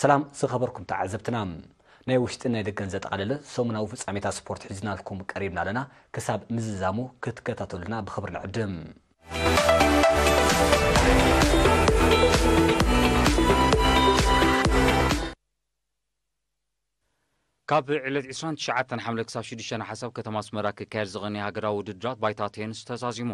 ሰላም ዝኸበርኩም ተዓዘብትና፣ ናይ ውሽጥን ናይ ደገን ዘጠቓለለ ሰሙናዊ ፍጻሜታት ስፖርት ሒዝናልኩም ቀሪብና ኣለና። ክሳብ ምዝዛሙ ክትከታተሉና ብኽብሪ ንዕድም። ካብ ዕለት ዕስራን ትሽዓተን ሓምለ ክሳብ ሽዱሽተ ነሓሰ ኣብ ከተማ ኣስመራ ክካየድ ዝቐነየ ሃገራዊ ውድድራት ባይታ ቴንስ ተዛዚሙ።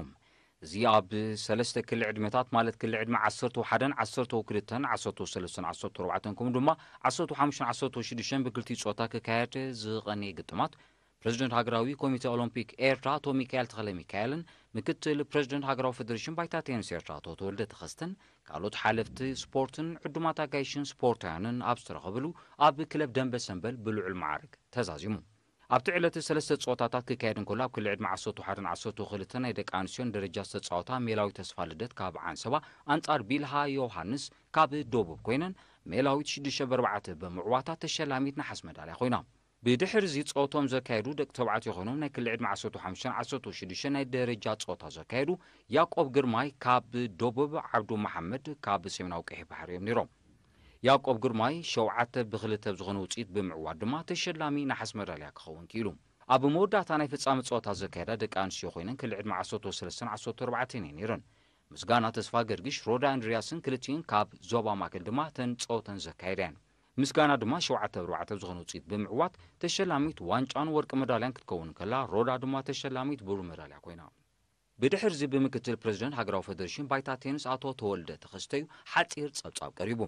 እዚ ኣብ ሰለስተ ክሊ ዕድመታት፣ ማለት ክሊ ዕድመ ዓሰርተ ሓደን ዓሰርተ ክልተን ዓሰርተ ሰለስተን ዓሰርተ ኣርባዕተን ከምኡ ድማ ዓሰርተ ሓሙሽተን ዓሰርተ ሽዱሽተን ብክልቲኡ ጾታ ክካየድ ዝቐነየ ግጥማት፣ ፕረዚደንት ሃገራዊ ኮሚቴ ኦሎምፒክ ኤርትራ ኣቶ ሚካኤል ተኽለ ሚካኤልን ምክትል ፕረዚደንት ሃገራዊ ፌደሬሽን ባይታ ቴንስ ኤርትራ ኣቶ ተወልደ ተኸስተን ካልኦት ሓለፍቲ ስፖርትን ዕዱማት ኣጋይሽን ስፖርታውያንን ኣብ ዝተረኸብሉ ኣብ ክለብ ደንበ ሰንበል ብልዑል መዓርግ ተዛዚሙ። ኣብቲ ዕለት ሰለስተ ጸወታታት ክካየድ እንከሎ፣ ኣብ ክሊ ዕድመ ዓሰርተ ሓደን ዓሰርተ ክልተን ናይ ደቂ ኣንስትዮን ደረጃ ዝተጻወታ ሜላዊት ተስፋ ልደት ካብ ዓንሰባ ኣንጻር ቢልሃ ዮሃንስ ካብ ደቡብ ኮይነን፣ ሜላዊት ሽዱሽተ ብኣርባዕተ ብምዕዋታ ተሸላሚት ነሓስ መዳልያ ኮይና። ብድሕሪ እዚ ጸወቶም ዘካየዱ ደቂ ተባዕትዮ ኮይኖም፣ ናይ ክሊ ዕድመ ዓሰርተ ሓሙሽተን ዓሰርተ ሽዱሽተን ናይ ደረጃ ጸወታ ዘካየዱ ያዕቆብ ግርማይ ካብ ደቡብ፣ ዓብዱ መሓመድ ካብ ሰሜናዊ ቀይሕ ባሕሪ እዮም ነይሮም። ያዕቆብ ግርማይ ሸውዓተ ብኽልተ ብዝኾነ ውጽኢት ብምዕዋት ድማ ተሸላሚ ነሓስ መዳልያ ክኸውን ክኢሉ። ኣብ መወዳእታ ናይ ፍጻመ ጸወታ ዘካየዳ ደቂ ኣንስትዮ ኮይነን፣ ክሊ ዕድመ ዓሰርተ ሰለስተን ዓሰርተ ኣርባዕተን እየን ነይረን። ምስጋና ተስፋ ገርግሽ፣ ሮዳ እንድርያስን ክልቲኡን ካብ ዞባ ማእከል ድማ ተን ጸወተን ዘካየዳ እየን። ምስጋና ድማ ሸውዓተ ብኣርባዕተ ብዝኾነ ውጽኢት ብምዕዋት ተሸላሚት ዋንጫን ወርቂ መዳልያን ክትከውን ከላ፣ ሮዳ ድማ ተሸላሚት ብሩር መዳልያ ኮይና። ብድሕርዚ ብምክትል ፕረዚደንት ሃገራዊ ፌደሬሽን ባይታ ቴንስ ኣቶ ተወልደ ተኸስተዩ ሓጺር ጸብጻብ ቀሪቡ።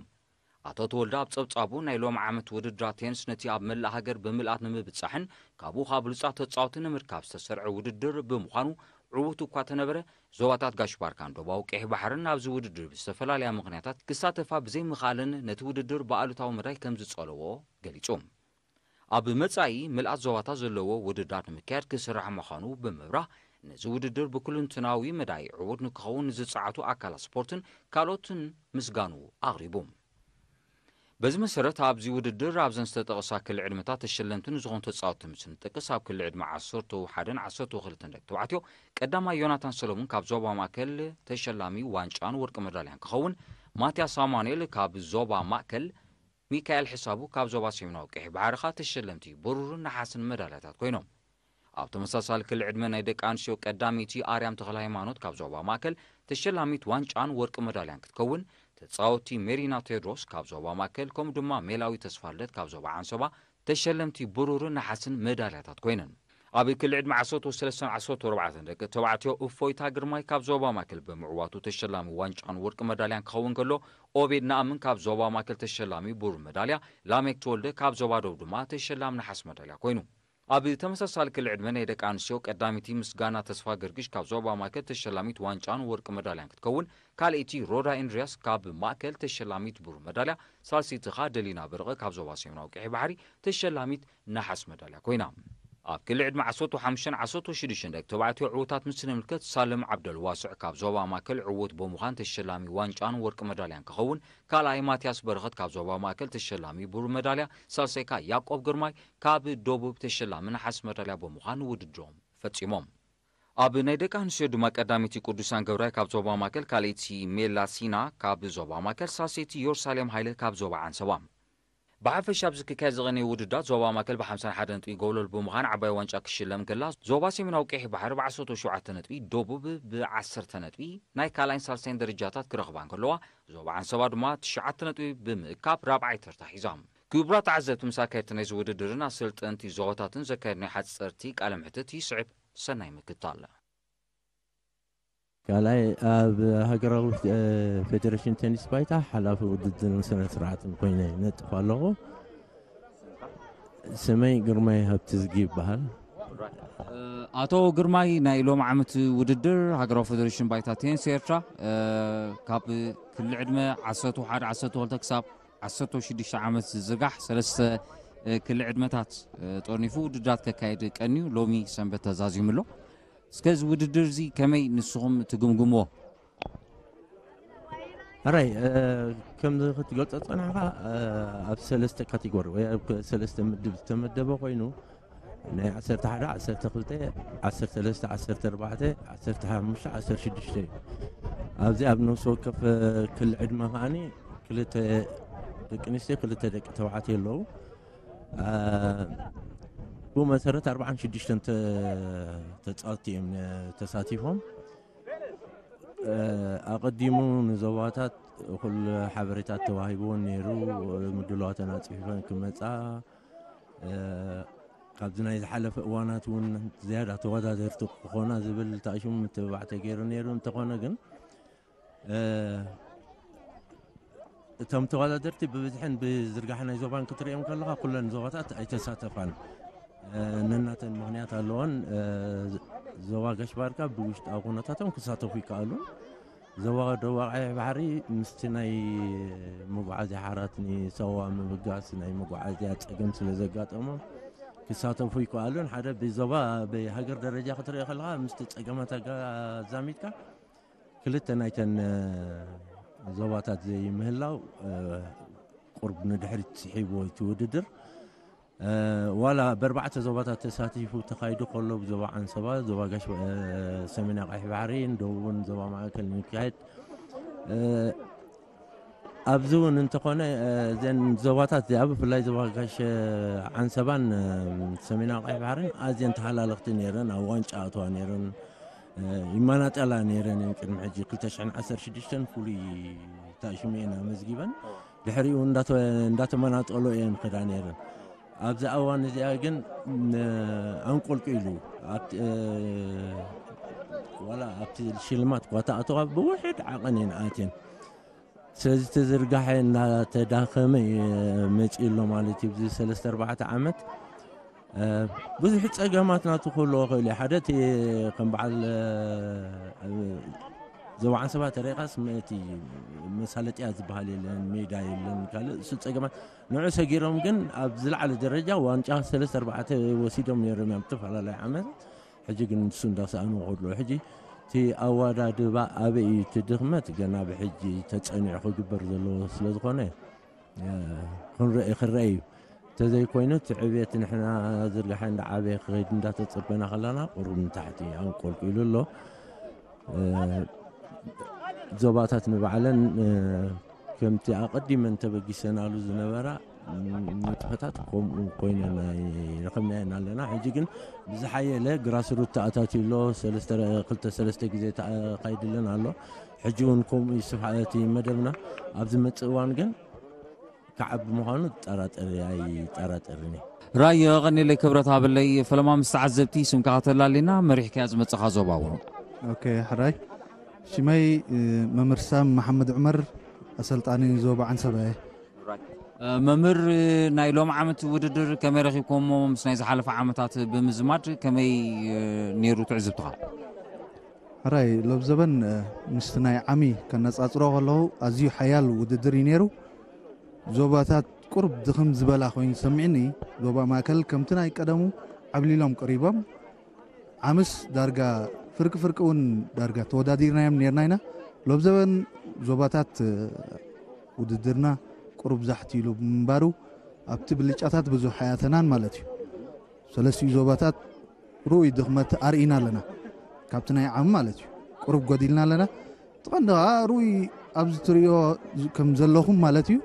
ኣቶ ተወልደ ኣብ ጸብጻቡ፣ ናይ ሎሚ ዓመት ውድድራት ቴንስ ነቲ ኣብ መላእ ሃገር ብምልኣት ንምብጻሕን ካብኡ ካብ ብሉጻት ተጻወቲ ንምርካብ ዝተሰርዐ ውድድር ብምዃኑ፣ ዕዉት እኳ ተነበረ፣ ዞባታት ጋሽ ባርካን ደቡባዊ ቀይሕ ባሕርን ኣብዚ ውድድር ብዝተፈላለያ ምኽንያታት ክሳተፋ ብዘይምኽኣለን ነቲ ውድድር ብኣሉታዊ መዳይ ከም ዝጸለዎ ገሊጹ። ኣብ መጻኢ ምልኣት ዞባታት ዘለዎ ውድድራት ንምክያድ ክስራሕ ምዃኑ ብምብራህ፣ ነዚ ውድድር ብኩልንትናዊ መዳይ ዕዉት ንክኸውን ንዝጸዓቱ ኣካላት ስፖርትን ካልኦትን ምስጋኑ ኣቕሪቡ። በዚ መሰረት፣ ኣብዚ ውድድር ኣብዘን ዝተጠቕሳ ክሊ ዕድመታት ተሸለምቲ ንዝኾኑ ተጻወትቲ ምስ ንጠቅስ፣ ኣብ ክሊ ዕድመ ዓሰርተ ሓደን ዓሰርተ ክልተን ደቂ ተባዕትዮ፣ ቀዳማይ ዮናታን ሰሎሙን ካብ ዞባ ማእከል ተሸላሚ ዋንጫን ወርቂ መዳልያን ክኸውን፣ ማትያስ ኣማኑኤል ካብ ዞባ ማእከል፣ ሚካኤል ሕሳቡ ካብ ዞባ ሰሜናዊ ቀይሕ ባሕሪ ኸኣ ተሸለምቲ ብሩርን ነሓስን መዳልያታት ኮይኖም። ኣብ ተመሳሳሊ ክሊ ዕድመ ናይ ደቂ ኣንስትዮ፣ ቀዳመይቲ ኣርያም ተኽለ ሃይማኖት ካብ ዞባ ማእከል ተሸላሚት ዋንጫን ወርቂ መዳልያን ክትከውን፣ ተጻወትቲ ሜሪና ቴድሮስ ካብ ዞባ ማእከል ከምኡ ድማ ሜላዊ ተስፋልደት ካብ ዞባ ዓንሰባ ተሸለምቲ ብሩርን ነሓስን መዳልያታት ኮይነን። ኣብ ክሊ ዕድመ ዓሰርተ ሰለስተን ዓሰርተ ኣርባዕተን ደቂ ተባዕትዮ፣ እፎይታ ግርማይ ካብ ዞባ ማእከል ብምዕዋቱ ተሸላሚ ዋንጫን ወርቂ መዳልያን ክኸውን ከሎ፣ ኦቤድ ነኣምን ካብ ዞባ ማእከል ተሸላሚ ብሩር መዳልያ፣ ላሜክ ተወልደ ካብ ዞባ ደቡብ ድማ ተሸላሚ ነሓስ መዳልያ ኮይኑ። ኣብ ተመሳሳሊ ክሊ ዕድመ ናይ ደቂ ኣንስትዮ፣ ቀዳመይቲ ምስጋና ተስፋ ገርግሽ ካብ ዞባ ማእከል ተሸላሚት ዋንጫን ወርቂ መዳልያን ክትከውን፣ ካልኣይቲ ሮዳ ኢንድርያስ ካብ ማእከል ተሸላሚት ብሩር መዳልያ፣ ሳልሰይቲ ኸኣ ደሊና በርቐ ካብ ዞባ ሰሜናዊ ቀይሕ ባሕሪ ተሸላሚት ነሓስ መዳልያ ኮይና። ኣብ ክሊ ዕድመ ዓሰርተ ሓሙሽተን ዓሰርተ ሽዱሽተን ደቂ ተባዕትዮ ዕዉታት ምስ ንምልከት፣ ሳልም ዓብደልዋስዕ ካብ ዞባ ማእከል ዕዉት ብምዃን ተሸላሚ ዋንጫን ወርቂ መዳልያን ክኸውን፣ ካልኣይ ማትያስ በረኸት ካብ ዞባ ማእከል ተሸላሚ ብሩር መዳልያ፣ ሳልሳይ ከኣ ያዕቆብ ግርማይ ካብ ደቡብ ተሸላሚ ነሓስ መዳልያ ብምዃን ውድድሮም ፈጺሞም። ኣብ ናይ ደቂ ኣንስትዮ ድማ ቀዳመይቲ ቅዱሳን ገብራይ ካብ ዞባ ማእከል፣ ካልኣይቲ ሜላ ሲና ካብ ዞባ ማእከል፣ ሳልሰይቲ ዮርሳሌም ሃይለ ካብ ዞባ ዓንሰባ። ብሓፈሻ ኣብዚ ክካየድ ዝቐነየ ውድድራት ዞባ ማእከል ብ ሓምሳን ሓደን ነጥቢ ጎብለል ብምዃን ዓባይ ዋንጫ ክሽለም ከላ፣ ዞባ ሰሜናዊ ቀይሕ ባሕሪ ብ ዓሰርተ ሸውዓተ ነጥቢ፣ ደቡብ ብ ዓሰርተ ነጥቢ ናይ ካልኣይን ሳልሳይን ደረጃታት ክረኽባ እንከለዋ፣ ዞባ ዓንሰባ ድማ ትሽዓተ ነጥቢ ብምእካብ ራብዓይ ተርታ ሒዛ። ክቡራት ተዓዘብቲ፣ ምስ ኣካየድቲ ናይዚ ውድድርን ኣሰልጠንቲ ዞባታትን ዘካየድናዮ ሓጸርቲ ቃለ መሕትት ይስዕብ። ሰናይ ምክትታል። ካልኣይ፣ ኣብ ሃገራዊ፣ እ፣ ፌደሬሽን ቴኒስ ባይታ ሓላፊ ውድድርን ስነ ስርዓትን ኮይነ ይነጥፍ ኣለኹ። ስመይ ግርማይ ሃብትዝጊ ይበሃል። ኣቶ ግርማይ፣ ናይ ሎሚ ዓመት ውድድር ሃገራዊ ፌደሬሽን ባይታ ቴኒስ ኤርትራ፣ እ፣ ካብ ክሊ ዕድመ ዓሰርተ ሓደ፣ ዓሰርተ ክልተ ክሳብ ዓሰርተ ሽዱሽተ ዓመት ዝዝርጋሕ ሰለስተ፣ እ፣ ክሊ ዕድመታት፣ እ፣ ጠርኒፉ ውድድራት ከካይድ ቀንዩ ሎሚ ሰንበት ተዛዚሙ ኣሎ። እስከ እዚ ውድድር እዚ ከመይ ንስኹም ትግምግምዎ? ሕራይ፣ እ፣ ከምዚ ክትገልጾ ዝጸናሕካ፣ እ፣ ኣብ ሰለስተ ካቴጎሪ ወይ ኣብ ሰለስተ ምድብ ዝተመደበ ኮይኑ፣ ናይ ዓሰርተ ሓደ፣ ዓሰርተ ክልተ፣ ዓሰርተ ሰለስተ፣ ዓሰርተ ኣርባዕተ፣ ዓሰርተ ሓሙሽተ፣ ዓሰርተ ሽዱሽተ እዩ። ኣብዚ ኣብ ነፍሲ ወከፍ፣ እ፣ ክሊ ዕድመ ከኣኒ ክልተ ደቂ ኣንስትዮ ክልተ ደቂ ተባዕትዮ ኣለዉ። አ፣ ብኡ መሰረት ኣርባዓን ሽዱሽተን ተ-፣ ተጻወትቲ እዮም ነ-፣ ተሳቲፎም። አ፣ ኣቐዲሙ ንዞባታት እኹል ሓበሬታት ተዋሂብዎን ነይሩ፣ ምድላዋተን ኣጽፊፈን ክመጻ፣ አ፣ ካብዚ ናይ ዝሓለፈ እዋናት እውን ዝያዳ ተወዳደርቲ ክኾና ዝብል ተኣሽሙ ምትብባዕ ተገይሩ ነይሩ። እንተኾነ ግን፣ አ፣ እቶም ተወዳደርቲ ብብዝሕን ብዝርጋሐ ናይ ዞባን ክትሪኦም ከለኻ ኩለን ዞባታት ኣይተሳተፋን። አ፣ ነናተን ምኽንያት ኣለወን። አ፣ ዞባ ጋሽ ባርካ ብውሽጣዊ ኩነታቶም ክሳተፉ ይከኣሉ። ዞባ ደቡብ ቀይሕ ባሕሪ ምስቲ ናይ መጓዓዝያ ሓራት ንሰዋ ምብጋስ ናይ መጓዓዝያ ጸገም ስለ ዘጋጠሞም ክሳተፉ ይከኣሉን። ሓደ ብዞባ ብሃገር ደረጃ ክትሪኦ ከለኻ ምስቲ ጸገማት ኣጋ-፣ ኣዛሚድካ ክልተ ናይተን፣ እ፣ ዞባታት ዘይምህላው፣ እ፣ ቁርብ ንድሕሪት ስሒብዎ እቲ ውድድር። እ፣ ዋላ ብኣርባዕተ ዞባታት ተሳቲፉ ተኻይዱ ከሎ ብዞባ ዓንሰባ፣ ዞባ ጋሽ፣ እ፣ ሰሜናዊ ቀይሕ ባሕሪን ደቡብን ዞባ ማእከልን ይካየድ። እ፣ ኣብዚ እውን እንተኾነ፣ እ፣ እዘን ዞባታት እዚኣ ብፍላይ ዞባ ጋሽ ዓንሰባን፣ እ፣ ሰሜናዊ ቀይሕ ባሕርን ኣዝየን ተሃላለኽቲ ነይረን፣ ኣብ ዋንጫ ኣተዋ ነይረን፣ እ፣ ይመናጠላ ነይረን እየን። ቅድሚ ሕጂ ክልተ ሽሕን ዓሰርተ ሽዱሽተን ፍሉይ ታሽሙ እየን ኣመዝጊበን። ድሕሪኡ እንዳተ-፣ እንዳተመናጠሎ እየን ከዳ ነይረን። ኣብዚ እዋን እዚኣ ግን፣ እ፣ ኣንቆልቂሉ ኣብቲ፣ እ፣ ዋላ ኣብቲ ሽልማት እኳ ተኣተዋ ብውሕድ ዓቐን እየን ኣትየን። ስለዚ እቲ ዝርጋሐ እናተዳኸመ እዩ መፂኡ ኣሎ ማለት እዩ። ኣብዚ ሰለስተ ኣርባዕተ ዓመት፣ እ፣ ብዙሕ ፀገማት ናቱ ክህልዎ ይኽእል እዩ። ሓደ እቲ ከም በዓል፣ እ፣ ዞባ ዓንሰባ ተሪኻስ እቲ መሳለጥያ ዝበሃል የለን፣ ሜዳ የለን፣ ካልእ እሱ ፀገማት ንዑ ሰጊሮም ግን ኣብ ዝለዓለ ደረጃ ዋንጫ ሰለስተ ኣርባዕተ ወሲዶም ነይሮም እዮም ኣብ ዝተፈላለዩ ዓመት። ሕጂ ግን ንሱ እንዳሰኣኑ ከሎ ሕጂ እቲ ኣወዳድባ ኣበይ እዩ እቲ ድኽመት ገና ብሕጂ ተጸኒዑ ክግበር ዘለዎ ስለ ዝኾነ፣ እ፣ ክንርኢ፣ ክረአ እዩ። እንተዘይኮይኑ እቲ ዕብየት ንሕና ዝርግሐ እንዳዓበየ ክኸይድ እንዳተጸበና ከለና ቁሩብ ንታሕቲ ኣንቆልቂሉ ኣሎ። እ፣ ዞባታት ንባዕለን፣ እ፣ ከምቲ ኣቐዲመን ተበጊሰናሉ ዝነበራ ንጥፈታት ከምኡ ኮይነን ኣይረኸብናየን ኣለና። ሕጂ ግን ብዝሓየለ ግራስሩት ተኣታትዩ ኣሎ። ሰለስተ፣ ክልተ ሰለስተ ግዜ ተኻይድለን ኣሎ። ሕጂ እውን ከምኡ ይስፋሕ እቲ መደብና። ኣብ ዝመጽእ እዋን ግን ክዓቢ ምዃኑ ጠራጠሪ ኣይጠራጠርን እየ። ራዮ ቀኒለይ ክብረት ሃበለይ። ፈለማ ምስ ተዓዘብቲ ስምካ ከተላሊና መሪሕካያ ዝመጽኻ ዞባ እውን። ኦኬ፣ ሕራይ። ሽመይ፣ እ፣ መምህር ሳም መሓመድ ዑመር፣ ኣሰልጣኒ ዞባ ዓንሰባ እየ። እ፣ መምህር፣ እ፣ ናይ ሎም ዓመት ውድድር ከመይ ረኺብኩሞ? ምስ ናይ ዝሓለፈ ዓመታት ብምዝማድ ከመይ፣ እ፣ ነይሩ ትዕዝብትኻ? ሕራይ፣ ሎብ ዘበን፣ እ፣ ምስቲ ናይ ዓሚ ከነጻጽሮ ከለኹ ኣዝዩ ሓያል ውድድር እዩ ነይሩ። ዞባታት ቁሩብ ድኽም ዝበላ ኮይኑ ዝሰምዕኒ፣ ዞባ ማእከል ከምቲ ናይ ቀደሙ ዓብሊሎም ቀሪቦም። ዓምስ ዳርጋ ፍርቂ ፍርቂ እውን ዳርጋ ተወዳዲርናዮም ነርና ኢና። ሎብ ዘበን ዞባታት፣ እ፣ ውድድርና ቁሩብ ዛሕቲ ኢሉ ብምንባሩ ኣብቲ ብልጫታት ብዙሕ ኣያተናን ማለት እዩ። ሰለስቲኡ ዞባታት ርኡይ ድኽመት ኣርኢና ኣለና። ካብቲ ናይ ዓም ማለት እዩ። ቁሩብ ጎዲልና ኣለና። እቲ ቀንዲ ኸኣ ርኡይ ኣብዚ ትርእዮ ዝ-፣ ከም ዘለኹም ማለት እዩ።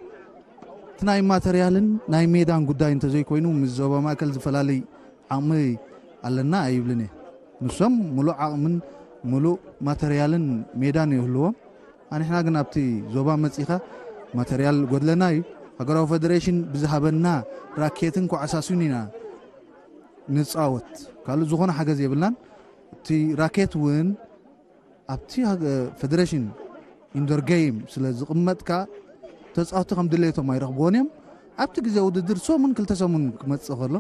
እቲ ናይ ማተርያልን ናይ ሜዳን ጉዳይ እንተዘይኮይኑ ምስ ዞባ ማእከል ዝፈላለይ ዓቕሚ ኣለና ኣይብልን እየ። ንሶም ምሉእ ዓቕምን ምሉእ ማተርያልን ሜዳን ይህልዎም። ኣንሕና ግን ኣብቲ ዞባ መጺኻ ማተርያል ጎድለና እዩ። ሃገራዊ ፌደሬሽን ብዝሃበና ራኬትን ኳዕሳሱን ኢና ንጻወት። ካልእ ዝኾነ ሓገዝ የብልናን። እቲ ራኬት እውን ኣብቲ ሃገ-፣ ፌደሬሽን ኢንዶር ጌም ስለ ዝቕመጥ ከኣ ተጻወትቲ ከም ድሌቶም ኣይረኽብዎን እዮም። ኣብቲ ግዜ ውድድር ሰሙን ክልተ ሰሙን ክመጽእ ከሎ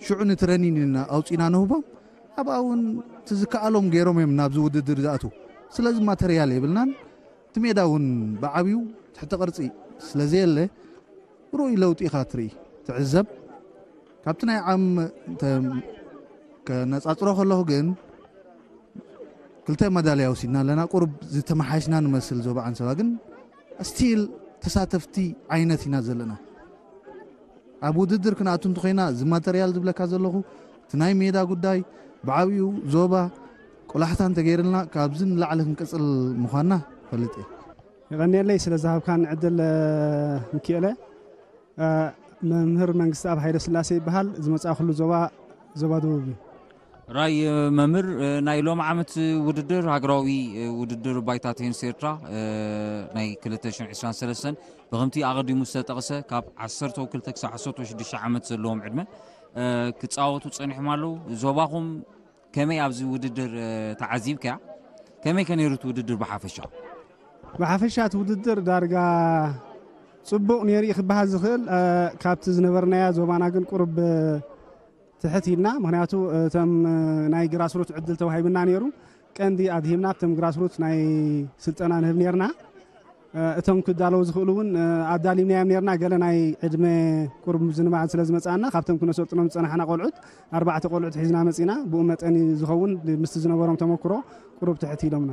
ሽዑ ንትረኒን ኢልና ኣውጺና ንህቦም። ኣብኣ እውን እቲ ዝከኣሎም ገይሮም እዮም ናብዚ ውድድር ዝኣትዉ። ስለዚ ማተርያል የብልናን። እቲ ሜዳ እውን ብዓብዩ ትሕተ ቅርጺ ስለ ዘየለ ርኡይ ለውጢ ኢኻ ትርኢ፣ ትዕዘብ። ካብቲ ናይ ዓም እንተ ከነጻጽሮ ከለኹ ግን ክልተ መዳልያ ወሲድና ኣለና። ቁሩብ ዝተመሓየሽና ንመስል ዞባ ዓንሰባ ግን ስቲል ተሳተፍቲ ዓይነት ኢና ዘለና። ኣብ ውድድር ክንኣቱ እንተኾይና እዚ ማተርያል ዝብለካ ዘለኹ እቲ ናይ ሜዳ ጉዳይ ብዓብዩ ዞባ ቆላሕታ እንተገይርልና ካብዚ ንላዕሊ ክንቅጽል ምዃንና ፈልጥ እየ። የቐንየለይ ስለ ዝሃብካን ዕድል፣ እ፣ ምክኤለ። እ፣ መምህር መንግስቲ ኣብ ሃይለ ስላሴ ይበሃል። ዝመጻእኩሉ ዞባ፣ ዞባ ደቡብ እዩ። ራይ፣ እ፣ መምህር፣ እ፣ ናይ ሎም ዓመት ውድድር ሃገራዊ፣ እ፣ ውድድር ባይታ ቴኒስ ኤርትራ፣ እ፣ ናይ ክልተ ሽሕን ዕስራን ሰለስተን ብኸምቲ ኣቐዲሙ ዝተጠቕሰ ካብ ዓሰርተ ክልተ ክሳብ ዓሰርተ ሽዱሽተ ዓመት ዘለዎም ዕድመ፣ እ፣ ክጻወቱ ጸኒሖም ኣለዉ። ዞባኹም ከመይ ኣብዚ ውድድር፣ እ፣ ተዓዚብካያ? ከመይ ከ ነይሩ እቲ ውድድር ብሓፈሻ? ብሓፈሻ እቲ ውድድር ዳርጋ ጽቡቕ ነይሩ እዩ ክበሃል ዝኽእል። እ፣ ካብቲ ዝነበርናያ ዞባና ግን ቁሩብ፣ እ፣ ትሕት ኢልና። ምኽንያቱ እቶም፣ እ፣ ናይ ግራስሩት ዕድል ተዋሂብና ነይሩ። ቀንዲ ኣድሂብና ኣብቶም ግራስሩት ናይ ስልጠና ንህብ ነይርና። እ፣ እቶም ክዳለዉ ዝኽእሉ እውን፣ እ፣ ኣዳሊምናዮም ነይርና። ገለ ናይ ዕድመ ቁሩብ ዝንባዕን ስለ ዝመጽኣና ካብቶም ክነሰልጥኖም ዝጸናሕና ቆልዑት ኣርባዕተ ቆልዑት ሒዝና መጺና። ብኡ መጠን እዩ ዝኸውን ምስቲ ዝነበሮም ተመክሮ ቁሩብ ትሕት ኢሎምና።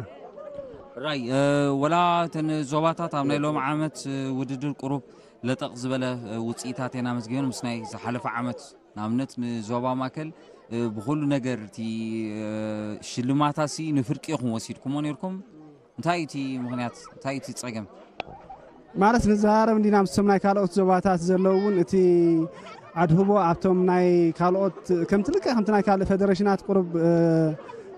ራይ፣ እ፣ ወላ እተን ዞባታት ኣብ ናይ ሎም ዓመት፣ እ፣ ውድድር ቁሩብ ለጠቕ ዝበለ፣ እ፣ ውጽኢታት እየን ኣመዝጊበን ምስ ናይ ዝሓለፈ ዓመት። ንኣብነት ንዞባ ማእከል፣ እ፣ ብኹሉ ነገር እቲ፣ እ፣ ሽልማታሲ ንፍርቂ ኢኹም ወሲድኩሞ ነይርኩም። እንታይ እቲ ምኽንያት? እንታይ እቲ ጸገም? ማለት ንዘራረብ እንዲና ምስቶም ናይ ካልኦት ዞባታት ዘለዉ እውን እቲ ኣድህቦ ኣብቶም ናይ ካልኦት ከምቲ ልክዕ ከምቲ ናይ ካልእ ፌደሬሽናት ቁሩብ፣ እ፣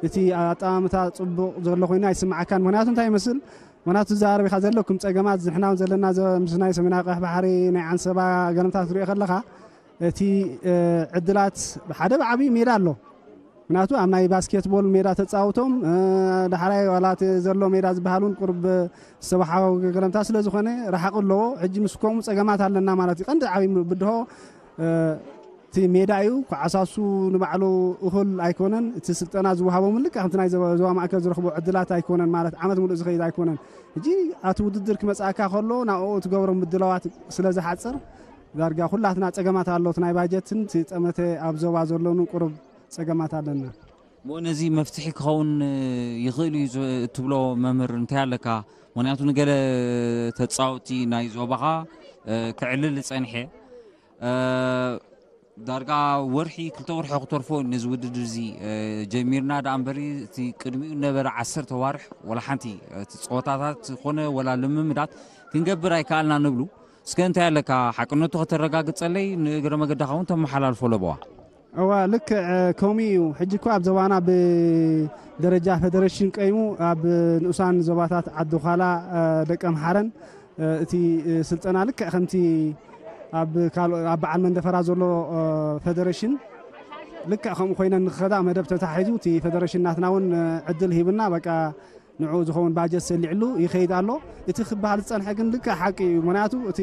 እቲ ኣጠማምታ ጽቡቕ ዘሎ ኮይኑ ኣይስምዓካን። ምኽንያቱ እንታይ ይመስል? ምኽንያቱ ዝዛረብ ኢኻ ዘለኩም ጸገማት ንሕና እውን ዘለና ዘ-፣ ምስ ናይ ሰሜናዊ ቀይሕ ባሕሪ ናይ ዓንሰባ ገለምታት ክትሪኦ ከለኻ እቲ፣ እ፣ ዕድላት ሓደ ብዓብዪ ሜዳ ኣሎ። ምክንያቱ ኣብ ናይ ባስኬትቦል ሜዳ ተጻውቶም፣ እ፣ ዳሕራይ ዋላ እቲ ዘሎ ሜዳ ዝበሃል እውን ቁርብ ዝተባሓወ ገለምታ ስለ ዝኾነ ረሓቕ ኣለዎ። ሕጂ ምስ ከምኡ ጸገማት ኣለና ማለት እዩ። ቀንዲ ዓብዪ ብድሆ፣ እ፣ እቲ ሜዳ እዩ። ኩዓሳሱ ንባዕሉ እኹል ኣይኮነን። እቲ ስልጠና ዝወሃቦም ልክዕ ከምቲ ናይ ዞባ፣ ዞባ ማእከል ዝረኽቦ ዕድላት ኣይኮነን ማለት ዓመት ሙሉእ ዝኸይድ ኣይኮነን። ሕጂ ኣቲ ውድድር ክመጽኣካ ከሎ ናብኡ ትገብሮ ምድላዋት ስለ ዝሓጽር ዳርጋ ኩላትና ጸገማት ኣሎ። እቲ ናይ ባጀትን እቲ ጠመተ ኣብ ዞባ ዘሎን ቁሩብ ጸገማት ኣለና። እሞ ነዚ መፍትሒ ክኸውን ይኽእል እዩ ዝ-፣ እትብሎ መምህር እንታይ ኣለካ? ምኽንያቱ ንገለ ተጻወትቲ ናይ ዞባኻ፣ እ፣ ክዕልል ጸኒሐ፣ እ፣ ዳርጋ ወርሒ፣ ክልተ ወርሒ ክተርፎ ነዚ ውድድር እዚ፣ እ፣ ጀሚርና ደኣ እምበሪ፣ እቲ ቅድሚኡ ነበረ ዓሰርተ ዋርሕ ወላ ሓንቲ፣ እቲ ጸወታታት ኮነ ወላ ልምምዳት ክንገብር ኣይከኣልና ንብሉ። እስከ እንታይ ኣለካ ሓቅነቱ ከተረጋግጸለይ ንእግረ መገዳኻ እውን ተመሓላልፎ ለበዋ። እዋ፣ ልክዕ፣ እ፣ ከምኡ እዩ። ሕጂ እኮ ኣብ ዞባና ብደረጃ ፌደሬሽን ቀይሙ ኣብ ንኡሳን ዞባታት ዓዲ ዃላ፣ እ፣ ደቀ ምሓረን፣ እ፣ እቲ፣ እ፣ ስልጠና ልክዕ ከምቲ ኣብ ካልኦ-፣ ኣብ በዓል መንደፈራ ዘሎ፣ እ፣ ፌደሬሽን ልክዕ ከምኡ ኮይነን ንክኸዳ መደብ ተታሒዙ እቲ ፌደሬሽን ናትና እውን፣ እ፣ ዕድል ሂብና በቃ ንዕኡ ዝኸውን ባጀት ሰሊዕሉ ይኸይድ ኣሎ። እቲ ክበሃል ዝጸንሐ ግን ልክዕ ሓቂ እዩ። ምኽንያቱ እቲ፣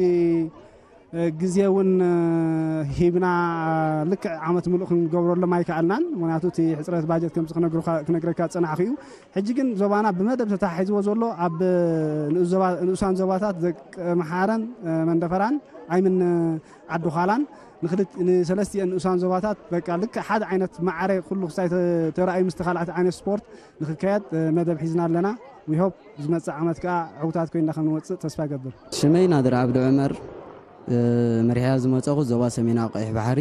እ፣ ግዜ እውን፣ እ፣ ሂብና ልክዕ ዓመት ምሉእ ክንገብረሎም ኣይከኣልናን። ምኽንያቱ እቲ ሕጽረት ባጀት ከምዚ ክነግሩኻ-፣ ክነግረካ ዝጸናሕኩ እዩ። ሕጂ ግን ዞባና ብመደብ ተታሒዝዎ ዘሎ ኣብ ንኡስ ዞባ-፣ ንኡሳን ዞባታት ደቂ መሓረን፣ እ፣ መንደፈራን ኣይምን ዓዲ ዃላን ንክልት-፣ ንሰለስቲአን ንኡሳን ዞባታት በቃ ልክዕ ሓደ ዓይነት ማዕረ ኩሉ ክሳይ ተ-፣ ተራእዩ ምስቲ ካልኣት ዓይነት ስፖርት ንክካየድ፣ እ፣ መደብ ሒዝና ኣለና። We hope ዝመጽእ ዓመት ከኣ ዕዉታት ኮይንና ከም ንወጽእ ተስፋ እገብር። ሽመይ ናድር ዓብዲ ዑመር፣ እ፣ መሪሕያ ዝመጸኹ ዞባ ሰሜናዊ ቀይሕ ባሕሪ።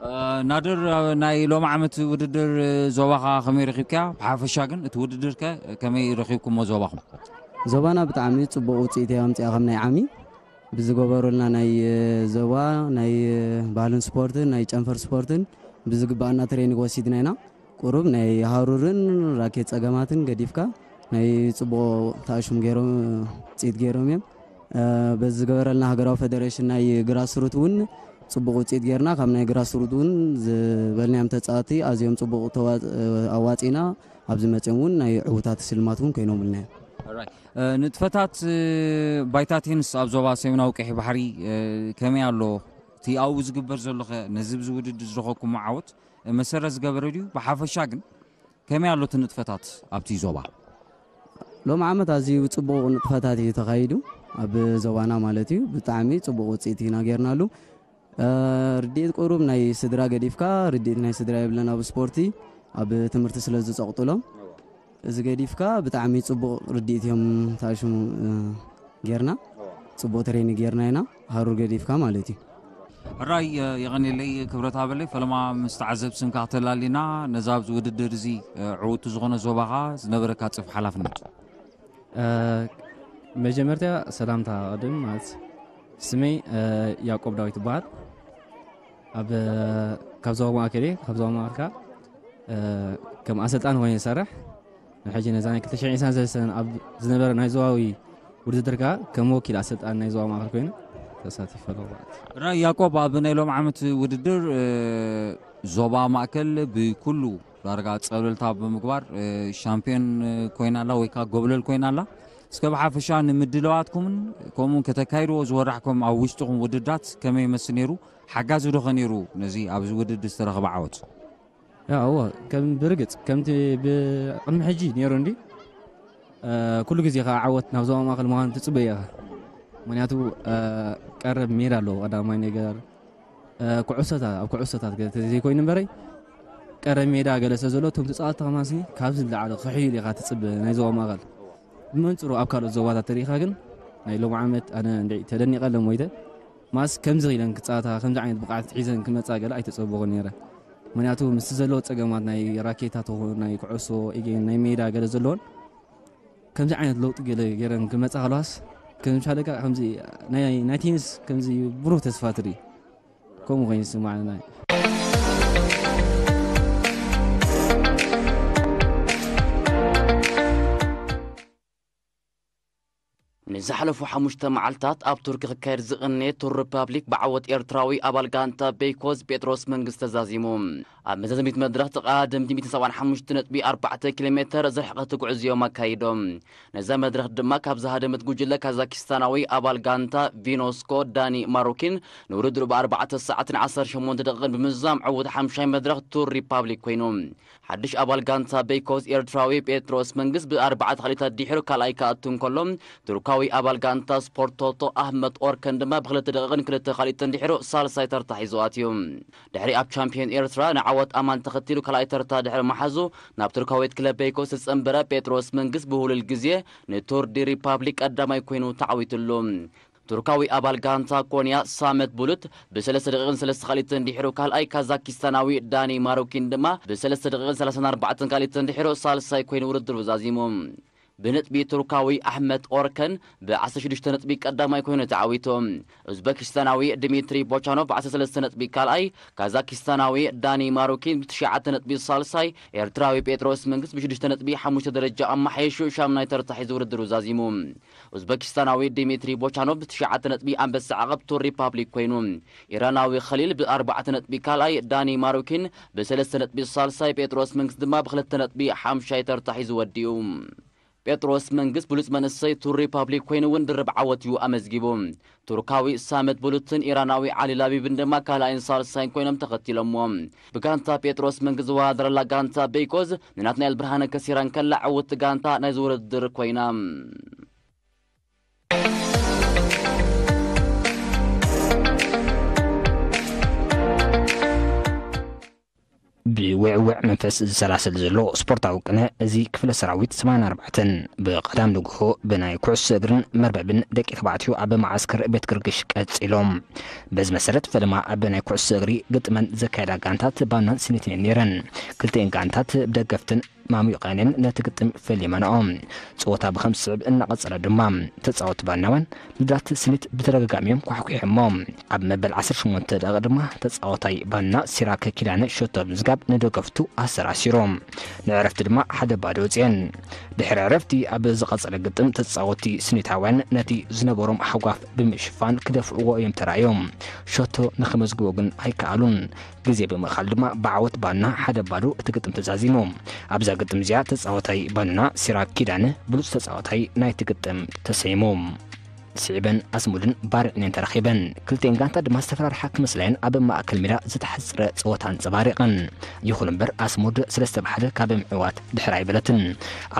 እ፣ ናድር፣ ኣብ ናይ ሎም ዓመት ውድድር ዞባኻ ከመይ ረኺብካያ? ብሓፈሻ ግን እቲ ውድድር ከ ከመይ ረኺብኩሞ ዞባኹም? ዞባና ብጣዕሚ ጽቡቕ ውጽኢት እያ ኣምጺኣ ከም ናይ ዓሚ። ብዝገበሩልና ናይ፣ እ፣ ዞባ ናይ፣ እ፣ ባህልን ስፖርትን ናይ ጨንፈር ስፖርትን ብዝግባኣና ትሬኒንግ ወሲድና ኢና። ቁሩብ ናይ ሃሩርን ራኬት ጸገማትን ገዲፍካ ናይ ጽቡቕ ተኣሽም ገይሮም፣ ውጽኢት ገይሮም እዮም። እ፣ በዚ ዝገበረልና ሃገራዊ ፌደሬሽን ናይ ግራስሩት እውን ጽቡቕ ውጽኢት ጌርና። ካብ ናይ ግራስሩት እውን ዝበልናዮም ተጻወትቲ ኣዝዮም ጽቡቕ ተዋ-፣ ኣዋጺና ኣብዚ መጺኦም እውን ናይ ዕዉታት ስልማት እውን ኮይኖምልና እዮም። ኦራይት። እ፣ ንጥፈታት፣ እ፣ ባይታ ቴኒስ ኣብ ዞባ ሰሜናዊ ቀይሕ ባሕሪ፣ እ፣ ከመይ ኣሎ? እቲ ኣብኡ ዝግበር ዘሎኸ ነዚ ብዚ ውድድር ዝረኸብኩሞ ዓወት፣ እ፣ መሰረት ዝገበረ ድዩ? ብሓፈሻ ግን ከመይ ኣሎ እቲ ንጥፈታት ኣብቲ ዞባ? ሎም ዓመት ኣዝዩ ጽቡቕ ንጥፈታት እዩ ተኻይዱ፣ ኣብ ዞባና ማለት እዩ። ብጣዕሚ ጽቡቕ ውጽኢት ኢና ጌርናሉ። እ፣ ርድኢት ቁሩብ ናይ ስድራ ገዲፍካ፣ ርድኢት ናይ ስድራ የብለን ኣብ ስፖርቲ፣ ኣብ ትምህርቲ ስለ ዝጸቕጥሎም። እዚ ገዲፍካ ብጣዕሚ ጽቡቕ ርድኢት እዮም ተኣሽሙ፣ እ፣ ጌርና። ጽቡቕ ትሬኒንግ ጌርና ኢና፣ ሃሩር ገዲፍካ ማለት እዩ። ሕራይ፣ እ፣ የቐንየለይ ክብረት ሃበለይ፣ ፈለማ ምስ ተዓዘብቲ ስምካ ክተላሊና፣ ነዛ ኣብዚ ውድድር እዚ፣ እ፣ ዕውቱ ዝኾነ ዞባኻ ዝነበረካ ጽፍ ሓላፍነት። መጀመርታ ሰላምታ ቅድም ማለት ስመይ ያዕቆብ ዳዊት ይበሃል። ኣብ ካብ ዞባ ማእከል እየ። ካብ ዞባ ማእከል ከዓ ከም ኣሰልጣኒ ኮይኑ ይሰርሕ። ንሕጂ ነዛ ናይ ክልተ ሽሕን ዕስራን ሰለስተን ኣብ ዝነበረ ናይ ዞባዊ ውድድር ከዓ ከም ወኪል ኣሰልጣኒ ናይ ዞባ ማእከል ኮይኑ ተሳቲፈ ኣለኹ ማለት እዩ። ራይ ያዕቆብ፣ ኣብ ናይ ሎም ዓመት ውድድር ዞባ ማእከል ብኩሉ ዳርጋ ጸብለልታ ብምግባር ሻምፒዮን ኮይና ኣላ ወይ ከዓ ጎብለል ኮይና ኣላ። እስከ ብሓፈሻ ንምድለዋትኩምን ከምኡ ከተካይድዎ ዝወዳሕኩም ኣብ ውሽጥኹም ውድድራት ከመይ ይመስል ነይሩ? ሓጋዚ ዶ ኸ ነይሩ ነዚ ኣብዚ ውድድር ዝተረኸበ ዓወት? ያ እወ፣ ከም ብርግጽ ከምቲ ብቕድሚ ሕጂ ነይሩ እንዲ ኩሉ ግዜ ከዓ ዓወት ናብ ዞባ ማእከል ምዃኑ ትጽበዮ ኢኻ። ምክንያቱ ቀረብ ሜዳ ኣለዎ ቀዳማይ ነገር። ኩዕሶታት ኣብ ኩዕሶታት ገለ ተዘይኮይኑ እምበረይ ቀረብ ሜዳ ገለ ስለ ዘሎ እቶም ተጻወትቲ ከማሲ ካብዚ ዝለዓለ ክሕይሉ ኢኻ ትጽበ ናይ ዞባ ማእከል። ብመንጽሩ ኣብ ካልኦት ዞባታት ተሪኢኻ ግን ናይ ሎም ዓመት ኣነ እንድዒ ተደኒቐ ኣለ ሞይተ። ማስ ከምዚ ኢለን ክጻወታ ከምዚ ዓይነት ብቕዓት ሒዘን ክመጻ ገለ ኣይተጸበኹ ነይረ። ምክንያቱ ምስቲ ዘለዎ ጸገማት ናይ ራኬታ ትኹን ናይ ኩዕሶ ኢጌን ናይ ሜዳ ገለ ዘለዎን ከምዚ ዓይነት ለውጢ ገለ ገይረን ክመጻ ከለዋስ ከም ሻለቃ ከምዚ ናይ ናይ ቴኒስ ከምዚ ብሩህ ተስፋ ትርኢ። ከምኡ ኮይኑ ይስማዓና። ንዝሓለፉ ሓሙሽተ መዓልታት ኣብ ቱርኪ ክካየድ ዝቕነ ቱር ሪፓብሊክ ብዓወት ኤርትራዊ ኣባል ጋንታ ቤይኮዝ ጴጥሮስ መንግስቲ ተዛዚሙ። ኣብ መዛዘሚት መድረኽ ተቐዳደምቲ ሚእትን ሰብዓን ሓሙሽተ ነጥቢ ኣርባዕተ ኪሎ ሜተር ዝርሕቐት ጉዕዝኦም ኣካይዶም። ነዛ መድረኽ ድማ ካብ ዝሃደመት ጉጅለ ካዛኪስታናዊ ኣባል ጋንታ ቪኖስኮ ዳኒ ማሩኪን ንውድድሩ ብኣርባዕተ ሰዓትን ዓሰርተ ሸሞንተ ደቂቕን ብምዝዛም ዕዉት ሓምሻይ መድረኽ ቱር ሪፓብሊክ ኮይኑ። ሓድሽ ኣባል ጋንታ ቤይኮዝ ኤርትራዊ ጴጥሮስ መንግስ ብኣርባዕተ ካልኢታት ድሒሩ ካልኣይ ክኣቱ እንከሎ፣ ቱርካዊ ኣባል ጋንታ ስፖርት ቶቶ ኣህመድ ኦርከን ድማ ብክልተ ደቂቕን ክልተ ካልኢትን ድሒሩ ሳልሳይ ተርታ ሒዙ ኣትዩ። ድሕሪ ኣብ ቻምፒዮን ኤርትራ ንዓወት ኣማን ተኸቲሉ ካልኣይ ተርታ ድሕሪ መሓዙ፣ ናብ ቱርካዊት ክለብ ቤይኮዝ ዝተጸንበረ ጴጥሮስ መንግስ ብህሉል ግዜ ንቱር ዲ ሪፓብሊክ ቀዳማይ ኮይኑ ተዓዊቱሉ። ቱርካዊ ኣባል ጋንታ ኮንያ ሳመት ቡሉት ብሰለስተ ደቂቕን ሰለስተ ካልኢትን ድሒሩ ካልኣይ፣ ካዛኪስታናዊ ዳኒ ማሩኪን ድማ ብሰለስተ ደቂቕን ሰላሳን ኣርባዕተን ካልኢትን ድሒሩ ሳልሳይ ኮይኑ ውድድሩ ዛዚሙ። ብነጥቢ ቱርካዊ ኣሕመድ ኦርከን ብዓሰርተ ሽዱሽተ ነጥቢ ቀዳማይ ኮይኑ ተዓዊቱ። ኡዝበኪስታናዊ ድሚትሪ ቦቻኖቭ ብዓሰርተ ሰለስተ ነጥቢ ካልኣይ፣ ካዛኪስታናዊ ዳኒ ማሩኪን ብትሽዓተ ነጥቢ ሳልሳይ፣ ኤርትራዊ ጴጥሮስ መንግስት ብሽዱሽተ ነጥቢ ሓሙሽተ ደረጃ ኣመሓይሹ ሻምናይ ተርታ ሒዙ ውድድሩ ዛዚሙ። ኡዝበኪስታናዊ ዲሚትሪ ቦቻኖቭ ብትሽዓተ ነጥቢ ኣንበሳ ዓቐብ ቱር ሪፓብሊክ ኮይኑ፣ ኢራናዊ ኸሊል ብኣርባዕተ ነጥቢ ካልኣይ፣ ዳኒ ማሩኪን ብሰለስተ ነጥቢ ሳልሳይ፣ ጴጥሮስ መንግስት ድማ ብክልተ ነጥቢ ሓምሻይ ተርታ ሒዙ ወዲኡ። ጴጥሮስ መንግስት ብሉጽ መንእሰይ ቱር ሪፓብሊክ ኮይኑ እውን ድርብ ዓወት እዩ ኣመዝጊቡ። ቱርካዊ ሳመት ቡሉትን ኢራናዊ ዓሊ ላቢብን ድማ ካልኣይን ሳልሳይን ኮይኖም ተኸቲሎምዎ። ብጋንታ ጴጥሮስ መንግስት ዝወዳደረላ ጋንታ ቤይኮዝ ንናትናኤል ብርሃነ ከሲራ እንከላ ዕውቲ ጋንታ ናይዚ ውድድር ኮይና። ብውዕውዕ መንፈስ ዝሰላሰል ዘሎ ስፖርታዊ ቅነ እዚ ክፍለ ሰራዊት ሰማንያ ኣርባዕተን ብቐዳም ንግሆ ብናይ ኩዕሶ እግርን መርበብን ደቂ ተባዕትዮ ኣብ መዓስከር ቤት ግርግሽ ቀጺሎም። በዚ መሰረት ፈለማ ኣብ ናይ ኩዕሶ እግሪ ግጥመን ዘካየዳ ጋንታት ባናን ስኒትን እየን ነይረን። ክልቲኤን ጋንታት ብደገፍትን ማሙይቐንን ነቲ ግጥም ፈሊመንኦ። ጸወታ ብኸም ዝስዕብ እናቐጸለ ድማ ተጻወቲ ባናውያን ልዳት ስኒት ብተደጋጋሚ እዮም ኳሕኲሖሞ። ኣብ መበል ዓሰርተ ሸሞንተ ደቂቕ ድማ ተጻወታይ ባና ሲራክ ኪዳነ ሸቶ ብምዝጋብ ንደገፍቱ ኣሰራሲሩ። ንዕረፍቲ ድማ ሓደ ባዶ ወጽኤን። ድሕሪ ዕረፍቲ ኣብ ዝቐጸለ ግጥም ተጻወቲ ስኒታውያን ነቲ ዝነበሮም ሃጓፍ ብምሽፋን ክደፍእዎ እዮም ተራእዮም። ሸቶ ንኽመዝግቦ ግን ኣይከኣሉን። ግዜ ብምእኻል ድማ ብዓወት ባና ሓደ ባዶ እቲ ግጥም ተዛዚሙ። ኣብዛ ግጥም እዚኣ ተጻወታይ ባና ሲራክ ኪዳነ ብሉጽ ተጻወታይ ናይቲ ግጥም ተሰይሙ። ስዒበን ኣስሙድን ባርዕን እየን ተረኺበን። ክልቲኤን ጋንታ ድማ ዝተፈራርሓ ክመስላየን ኣብ ማእከል ሜዳ ዝተሓጽረ ጸወታ ኣንጸባሪቐን። ይኹን እምበር ኣስሙድ ሰለስተ ብሓደ ካብ ምዕዋት ድሕር ኣይበለትን።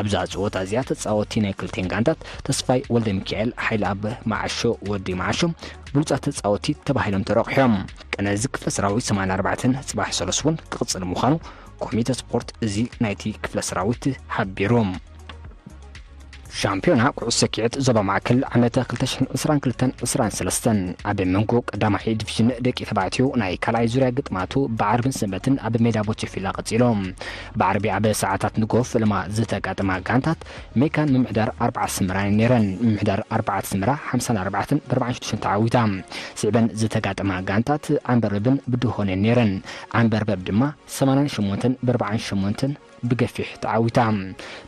ኣብዛ ጸወታ እዚኣ ተጻወቲ ናይ ክልቲኤን ጋንታት ተስፋይ ወልደ ሚካኤል፣ ሓይልኣብ መዓሾ፣ ወዲ መዓሾ ብሉጻት ተጻወቲ ተባሂሎም ተረቑሖም። ቅነ እዚ ክፍለ ሰራዊት ሰማንያ ኣርባዕተን ጽባሕ ሰሉስ እውን ክቕጽል ምዃኑ ኮሚተ ስፖርት እዚ ናይቲ ክፍለ ሰራዊት ሓቢሩ። ሻምፒዮና ኩዕሶ ሰኪዐት ዞባ ማእከል ዓመተ ክልተ ሽሕን ዕስራን ክልተን ዕስራን ሰለስተን ኣብ መንጎ ቀዳማይ ዲቪዥን ደቂ ተባዕትዮ ናይ ካልኣይ ዙርያ ግጥማቱ ብዓርብን ሰንበትን ኣብ ሜዳ ቦቸፊላ ቀጺሎም። ብዓርቢ ኣብ ሰዓታት ንጎ ፈለማ ዝተጋጠማ ጋንታት ሜካን ምምሕዳር ኣርባዓ ኣስመራን ነይረን። ምምሕዳር ኣርባዓ ኣስመራ ሓምሳን ኣርባዕተን ብ ኣርባዓን ሽዱሽተን ተዓዊታ። ስዕበን ዝተጋጠማ ጋንታት ዓንበርበብን ብድሆንን ነይረን። ዓንበርበብ ድማ ሰማንያን ሸሞንተን ብ ኣርባዓን ሸሞንተን ብገፊሕ ተዓዊታ።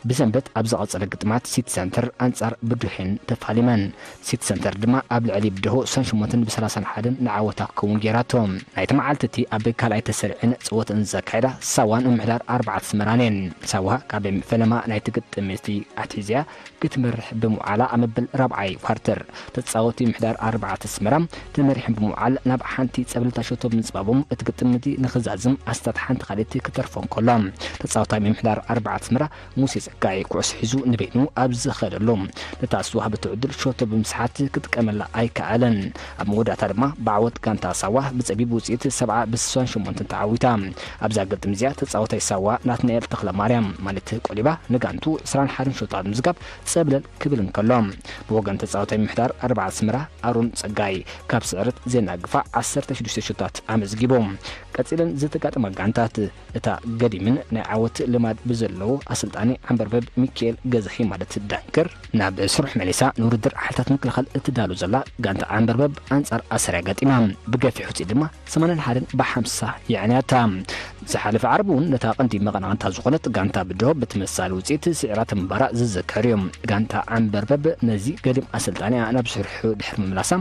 ብሰንበት ኣብ ዝቐጸለ ግጥማት ሲቲ ሰንተር ኣንጻር ብዱሄን ተፋሊመን። ሲቲ ሰንተር ድማ ኣብ ልዕሊ ብድሆ ሰን ሸሞንተን ብ ሰላሳን ሓደን ንዓወታ ክውን ጌራቶ። ናይቲ መዓልቲ እቲ ኣብ ካልኣይ ተሰሪዕን ጽወተን ዘካየዳ ሳዋ ንምሕዳር ኣርባዓ ኣስመራን እየን። ሳዋ ካብ ፈለማ ናይቲ ግጥም እቲ ኣትሒዝያ ክትመርሕ ብምውዓላ ኣብ መበል ራብዓይ ኳርተር ተጻወቲ ምሕዳር ኣርባዓ ኣስመራ ተመሪሖም ብምውዓል ናብ ሓንቲ ጸብለልታ ሸቶ ብምጽባቦም እቲ ግጥም እቲ ንኽዛዝም ኣስታት ሓንቲ ካልእቲ ክተርፎ እንከሎ ተጻወታይ ምምሕዳር ኣርባዓ ኣስመራ ሙሴ ጸጋይ ኩዕሶ ሒዙ ንበይኑ ኣብ ዝኸደሉ ነታ ዝተዋህበቱ ዕድል ሸቶ ብምስሓት ክጥቀመላ ኣይከኣለን። ኣብ መወዳእታ ድማ ብዓወት ጋንታ ሳዋ ብጸቢብ ውጽኢት ሰብዓ ብ ስሳን ሸሞንተን ተዓዊታ። ኣብዛ ግጥም እዚኣ ተጻወታይ ሳዋ ናትናኤል ተኽለ ማርያም ማለት ቆሊባ ንጋንቱ ዕስራን ሓደን ሸቶታት ምዝጋብ ጸብለል ክብል እንከሎ ብወገን ተጻወታይ ምሕዳር ኣርባዓ ኣስመራ ኣሮን ጸጋይ ካብ ስዕረት ዜናግፋ ዓሰርተ ሽዱሽተ ሸቶታት ኣመዝጊቡ። ቀጺለን ዝተጋጠማ ጋንታት እታ ገዲምን ናይ ዓወት ልማድ ብዘለዎ ኣሰልጣኒ ዓንበርበብ ሚካኤል ገዘኺ ማለት ዳንክር ናብ ስሩሕ መሊሳ ንውድድር ሓይልታት ምክልኻል እትዳሉ ዘላ ጋንታ ዓንበርበብ ኣንጻር ኣሰርያ ገጢማ ብገፊሕ ውፅኢት ድማ ሰማንያን ሓደን ብ ሓምሳ የዕንያታ። ዝሓለፈ ዓርቢ እውን ነታ ቀንዲ መቐናቕንታ ዝኾነት ጋንታ ብድሆ ብተመሳሳሊ ውፅኢት ስዒራቶ ምንባራ ዝዝከር እዩ። ጋንታ ዓንበርበብ ነዚ ገዲም ኣሰልጣኒኣ ናብ ስርሑ ድሕሪ ምምላሳ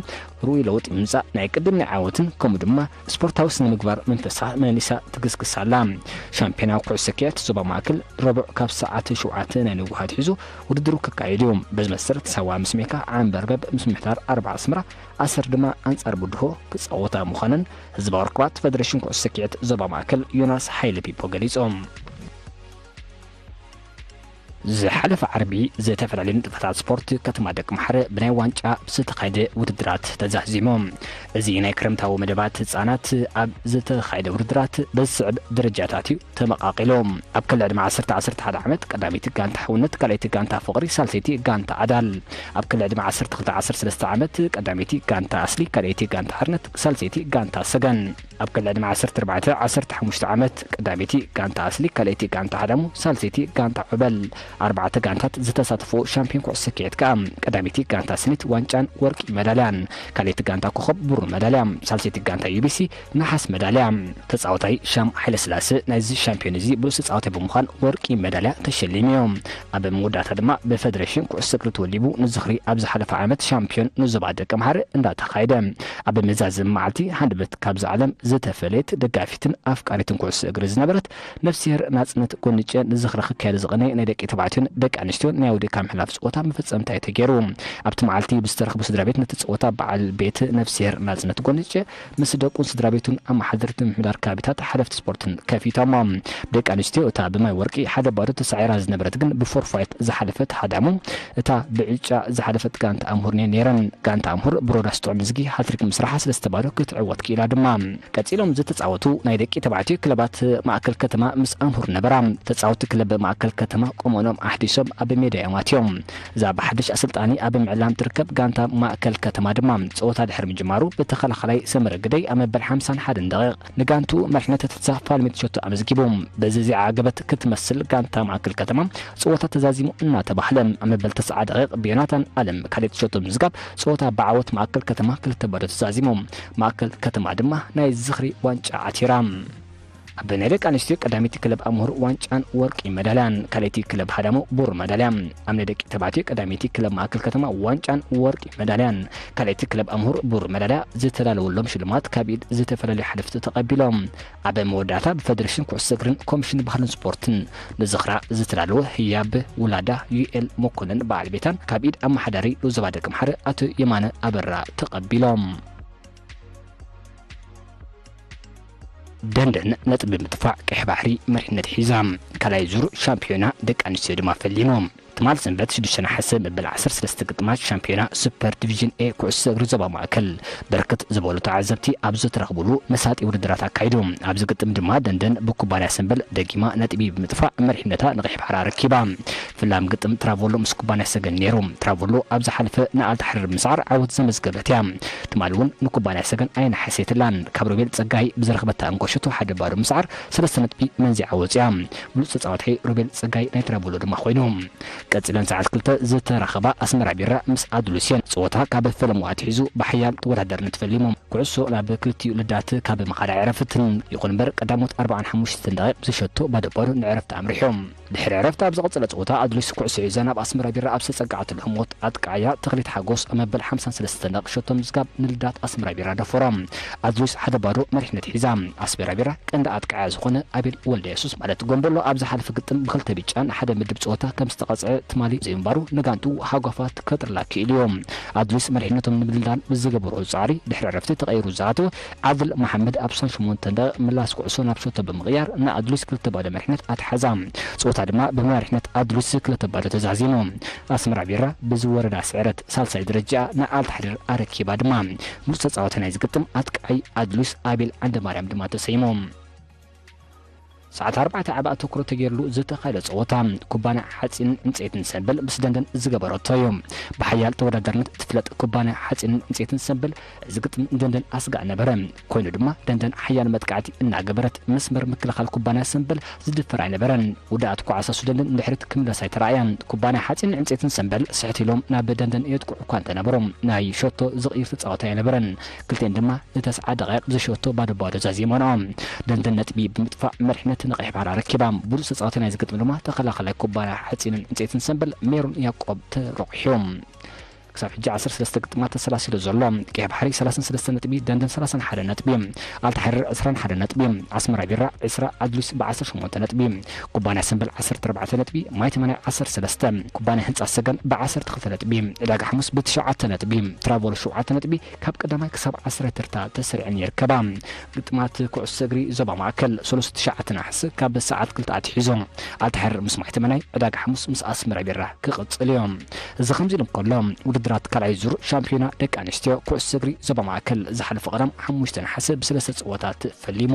ርኡይ ለውጢ ምምጻእ ናይ ቅድም ናይ ዓወትን ከምኡ ድማ ስፖርታዊ ስነ ምግባር መንፈሳ መሊሳ ትግስግስ ኣላ። ሻምፒዮና ኩዕሶ ሰኪዐት ዞባ ማእከል ረቡዕ ካብ ሰዓት ሸውዓተ ናይ ንግሆ ኣትሒዙ ውድድሩ ክካየድ እዩ። በዚ መሰረት ሳዋ ምስ ሜካ ዓንበርበብ ምስ ምሕዳር ኣርባዓ ኣስመራ ኣሰር ድማ ኣንጻር ብድሆ ክጻወታ ምዃነን ህዝባዊ ርክባት ፈደሬሽን ኩዕሶ ሰኪዐት ዞባ ማእከል ዮናስ ሓይለ ፒፖ ገሊጾም። ዝሓለፈ ዓርቢ ዝተፈላለዩ ንጥፈታት ስፖርት ከተማ ደቂ ማሕረ ብናይ ዋንጫ ብዝተኻየደ ውድድራት ተዛዚሞም። እዚ ናይ ክረምታዊ መደባት ህጻናት ኣብ ዝተኻየደ ውድድራት ብዝስዕብ ደረጃታት እዩ ተመቓቒሎም። ኣብ ክሊ ዕድመ ዓሰርተ ዓሰርተ ሓደ ዓመት ቀዳመይቲ ጋንታ ሕውነት፣ ካልኣይቲ ጋንታ ፍቕሪ፣ ሳልሰይቲ ጋንታ ኣዳል። ኣብ ክሊ ዕድመ ዓሰርተ ክልተ ዓሰርተ ሰለስተ ዓመት ቀዳመይቲ ጋንታ ኣስሊ፣ ካልኣይቲ ጋንታ ሓርነት፣ ሳልሰይቲ ጋንታ ሰገን። ኣብ ክሊ ዕድመ ዓሰርተ ኣርባዕተ ዓሰርተ ሓሙሽተ ዓመት ቀዳመይቲ ጋንታ ኣስሊ፣ ካልኣይቲ ጋንታ ሃዳሙ፣ ሳልሰይቲ ጋንታ ዑበል። ኣርባዕተ ጋንታት ዝተሳተፎ ሻምፒዮን ኩዕሶ ሰኪዔት ከኣ ቀዳመይቲ ጋንታ ስኒት ዋንጫን ወርቂ መዳልያን፣ ካልኣይቲ ጋንታ ኮኸብ ብሩር መዳልያ፣ ሳልሰይቲ ጋንታ ዩቢሲ ነሓስ መዳልያ። ተጻዋታይ ሻም ሓይለስላሰ ናይዚ ሻምፒዮን እዚ ብሉጽ ተጻዋታይ ብምዃን ወርቂ መዳልያ ተሸሊሙ እዩ። ኣብ መወዳእታ ድማ ብፈደሬሽን ኩዕሶ እግሪ ተወዲቡ ንዝኽሪ ኣብ ዝሓለፈ ዓመት ሻምፒዮን ንዞባ ደቂ ኣምሓረ እንዳተኻየደ ኣብ መዛዘሚ መዓልቲ ሃንደበት ካብዛ ዓለም ዝተፈለየት ደጋፊትን ኣፍቃሪትን ኩዕሶ እግሪ ዝነበረት ነፍስሄር ናጽነት ጎንጨ ንዝኽራ ክካየድ ዝቐነየ ናይ ደቂ ተባዕትዮን ደቂ ኣንስትዮን ናይ ኣውዲእካ ምሕላፍ ጸወታ መፈጸምታ እዩ ተገይሩ። ኣብቲ መዓልቲ ብዝተረኽቡ ስድራ ቤት ነቲ ጸወታ በዓል ቤት ነፍስሄር ናጽነት ጎንጨ ምስ ደቁን ስድራ ቤቱን ኣመሓደርቲ ምምሕዳር ከባቢታት ሓለፍቲ ስፖርትን ከፊቶሞ። ደቂ ኣንስትዮ እታ ብማይ ወርቂ ሓደ ባዶ ተሳዒራ ዝነበረት ግን ብፎርፋይት ዝሓለፈት ሃዳሙ እታ ብዕጫ ዝሓለፈት ጋንታ ኣምሁር እየን ነይረን። ጋንታ ኣምሁር ብሮዳስ ጥዑም ዝጊ ሃትሪክ ምስራሓ ሰለስተ ባዶ ክትዕወት ክኢላ ድማ። ቀጺሎም ዝተጻወቱ ናይ ደቂ ተባዕትዮ ክለባት ማእከል ከተማ ምስ ኣምሁር ነበራ። ተጻወቲ ክለብ ማእከል ከተማ ቁመኖም ኣሕዲሶም ኣብ ሜዳ እዮም ኣትዮም። እዛ ብሓድሽ ኣሰልጣኒ ኣብ ምዕላም ትርከብ ጋንታ ማእከል ከተማ ድማ ጸወታ ድሕሪ ምጅማሩ ብተኸላኸላይ ሰመረ ግደይ ኣብ መበል ሓምሳን ሓደን ደቂቕ ንጋንቱ መሪሕነት ተትሳ ፋልሚት ሸቶ ኣመዝጊቡ። በዚ እዚኣ ዓገበት ክትመስል ጋንታ ማእከል ከተማ ጸወታ ተዛዚሙ እናተባህለ ኣብ መበል ተስዓ ደቂቕ ብዮናታን ኣለም ካልኣይቲ ሸቶ ብምዝጋብ ጸወታ ብዓወት ማእከል ከተማ ክልተ ባዶ ተዛዚሙ። ማእከል ከተማ ድማ ናይ ዝኽሪ ዋንጫ ዓቲራ። ኣብ ናይ ደቂ ኣንስትዮ ቀዳመይቲ ክለብ ኣምሁር ዋንጫን ወርቂ መዳልያን፣ ካልኣይቲ ክለብ ሃዳሞ ብሩር መዳልያ። ኣብ ናይ ደቂ ተባዕትዮ ቀዳመይቲ ክለብ ማእከል ከተማ ዋንጫን ወርቂ መዳልያን፣ ካልኣይቲ ክለብ ኣምሁር ብሩር መዳልያ ዝተዳለወሎም ሽልማት ካብ ኢድ ዝተፈላለዩ ሓለፍቲ ተቐቢሎም። ኣብ መወዳእታ ብፈደሬሽን ኩዕሶ እግርን ኮሚሽን ባህልን ስፖርትን ንዝኽራ ዝተዳለወ ህያብ ውላዳ ዩኤል መኮንን በዓል ቤታን ካብ ኢድ ኣመሓዳሪ ዞባ ደቂ ኣምሓረ ኣቶ የማነ ኣበራ ተቐቢሎም። ደንደን ነጥቢ ብምድፋዕ ቀይሕ ባሕሪ መሪሕነት ሒዛ። ካልኣይ ዙር ሻምፒዮና ደቂ ኣንስትዮ ድማ ፈሊሙ። ትማል ሰንበት ሽዱሽተ ነሓሰ መበል ዓሰርተ ሰለስተ ግጥማት ሻምፒዮና ሱፐር ዲቪዥን ኤ ኩዕሶ እግሪ ዞባ ማእከል ብርክት ዝበሉ ተዓዘብቲ ኣብ ዝተረኽብሉ መሳጢ ውድድራት ኣካይዱ። ኣብዚ ግጥም ድማ ደንደን ብኩባንያ ሰምበል ደጊማ ነጥቢ ብምጥፋእ መሪሕነታ ንቐይሕ ባሕሪ ኣረኪባ። ፍላም ግጥም ትራቮሎ ምስ ኩባንያ ሰገን ነይሩ። ትራቮሎ ኣብ ዝሓለፈ ንኣልታሕሪር ምስዓር ዓወት ዘመዝገበት እያ። ትማሊ እውን ንኩባንያ ሰገን ኣይነሓሰየትላን። ካብ ሮቤል ጸጋይ ብዝረኽበታ እንኮ ሸቶ ሓደ ባዶ ምስዓር ሰለስተ ነጥቢ መንዚዓ ወፅያ። ብሉፅ ተፃዋታይ ሮቤል ጸጋይ ናይ ትራቮሎ ድማ ኮይኑ። ቀፂለን ሰዓት ክልተ ዝተራኸባ ኣስመራ ቢራ ምስ ኣድሉስየን ፀወታ ካብ ፈለሙ ኣትሒዙ ብሓያል ተወዳዳርነት ፈሊሙ። ኩዕሶ ናብ ክልቲኡ ልዳት ካብ ምኻድ ኣይዕረፍትን። ይኹን እምበር ቀዳሞት ኣርባዓን ሓሙሽተን ደቂቕ ብዝሸቶ ባዶ ባዶ ንዕረፍቲ ኣምሪሖም። ድሕሪ ዕረፍቲ ኣብ ዝቐጸለ ጸወታ ኣድሉስ ኩዕሶ ሒዛ ናብ ኣስመራ ቢራ ኣብ ዝተጸግዓትሉ ህሞት ኣጥቃዕያ ተኽሊት ሓጎስ ኣብ መበል ሓምሳን ሰለስተን ደቂቕ ሸቶ ምዝጋብ ንልዳት ኣስመራ ቢራ ደፈሮ። ኣድሉስ ሓደ ባዶ መሪሕነት ሒዛ። ኣስመራ ቢራ ቀንዲ ኣጥቃዕያ ዝኾነ ኣቤል ወልደ የሱስ ማለት ጎምቦሎ ኣብ ዝሓለፈ ግጥም ብክልተ ብጫን ሓደ ምድብ ጸወታ ከም ዝተቐጽዐ ትማሊ ዘይምንባሩ ንጋንቱ ሃጓፋት ከጥርላ ክኢሉ እዩ። ኣድሉስ መሪሕነቶም ንምድልዳል ብዝገበሮ ጻዕሪ ድሕሪ ዕረፍቲ ተቐይሩ ዝኣተወ ዓድል መሓመድ ኣብ ሰብዓን ሸሞንተን ደቂቕ ምላስ ኩዕሶ ናብ ሸቶ ብምቕያር ንኣድሉስ ክልተ ባዶ መሪሕነት ኣትሓዛ። ጸወታ ድማ ብመሪሕነት ኣድሉስ ክልተ ባዶ ተዛዚሙ። ኣስመራ ቢራ ብዝወረዳ ስዕረት ሳልሳይ ደረጃ ንኣልታሕሪር ኣረኪባ ድማ። ምሉእ ተጻዋታይ ናይ ዝግጥም ኣጥቃዓይ ኣድሉስ ኣቤል ዓንደማርያም ድማ ተሰይሙ። ሰዓት ኣርባዕተ ዓቢ ኣተኩሮ ተገይርሉ ዝተኻየደ ጸወታ ኩባንያ ሓጺንን ዕንጸይትን ሰምበል ምስ ደንደን ዝገበረቶ እዩ። ብሓያል ተወዳዳርነት እትፍለጥ ኩባንያ ሓጺንን ዕንጸይትን ሰምበል እዚ ግጥም ንደንደን ኣስጋእ ነበረ። ኮይኑ ድማ ደንደን ሓያል መጥቃዕቲ እናገበረት መስመር ምክልኻል ኩባንያ ሰምበል ዝድፈር ኣይነበረን። ውዳኣት ኳዕሳ ሱደንን ንድሕሪት ክምለስ ኣይተራእያን። ኩባንያ ሓጺን ዕንጸይትን ሰምበል ስሕት ኢሎም ናብ ደንደን የጥቅዑ እኳ እንተነበሩ፣ ናይ ሸቶ ዝቕይር ተጻወታይ ኣይነበረን። ክልቲኤን ድማ ንተስዓ ደቂቕ ብዝሸቶ ባዶ ባዶ ዛዚመንኦ። ደንደን ነጥቢ ብምጥፋእ መሪሕነት ንቐይሕ ባሕሪ ኣረኪባ። ብሉጽ ተጻወታይ ናይዚ ግጥም ድማ ተኸላኸላይ ኩባንያ ሓጺንን ዕንጸይትን ሰምበል ሜሮን ያቆብ ተሮቂሑ። ክሳብ ሕጂ ዓሰርተ ሰለስተ ግጥማት ተሰላሲሉ ዘሎ። ቀይሕ ባሕሪ ሰላሳን ሰለስተን ነጥቢ፣ ደንደን ሰላሳን ሓደን ነጥቢ፣ ኣልታሕሪር ዕስራን ሓደን ነጥቢ፣ ኣስመራ ቢራ ዕስራ፣ ኣድሉስ ብዓሰርተ ሸሞንተ ነጥቢ፣ ኩባንያ ሰምበል ዓሰርተ ኣርባዕተ ነጥቢ፣ ማይ ተማንያ ዓሰርተ ሰለስተ፣ ኩባንያ ህንጻ ሰገን ብዓሰርተ ክልተ ነጥቢ፣ ዕዳጋ ሓሙስ ብትሽዓተ ነጥቢ፣ ትራቮል ሸውዓተ ነጥቢ ካብ ቀዳማይ ክሳብ ዓስራይ ተርታ ተሰሪዐን ይርከባ። ግጥማት ኩዕሶ እግሪ ዞባ ማእከል ሰሉስ ትሽዓተ ነሓሰ ካብ ሰዓት ክልተ ኣትሒዙ ኣልታሕሪር ምስ ማይ ተመናይ፣ ዕዳጋ ሓሙስ ምስ ኣስመራ ቢራ ክቕጽል እዩ። እዚ ከምዚ ኢሉ እንከሎ፣ ውድድራት ካልኣይ ዙር ሻምፒዮና ደቂ ኣንስትዮ ኩዕሶ እግሪ ዞባ ማእከል ዝሓለፈ ቀዳም ሓሙሽተ ነሓሰ ብሰለስተ ጸወታት ፈሊሙ።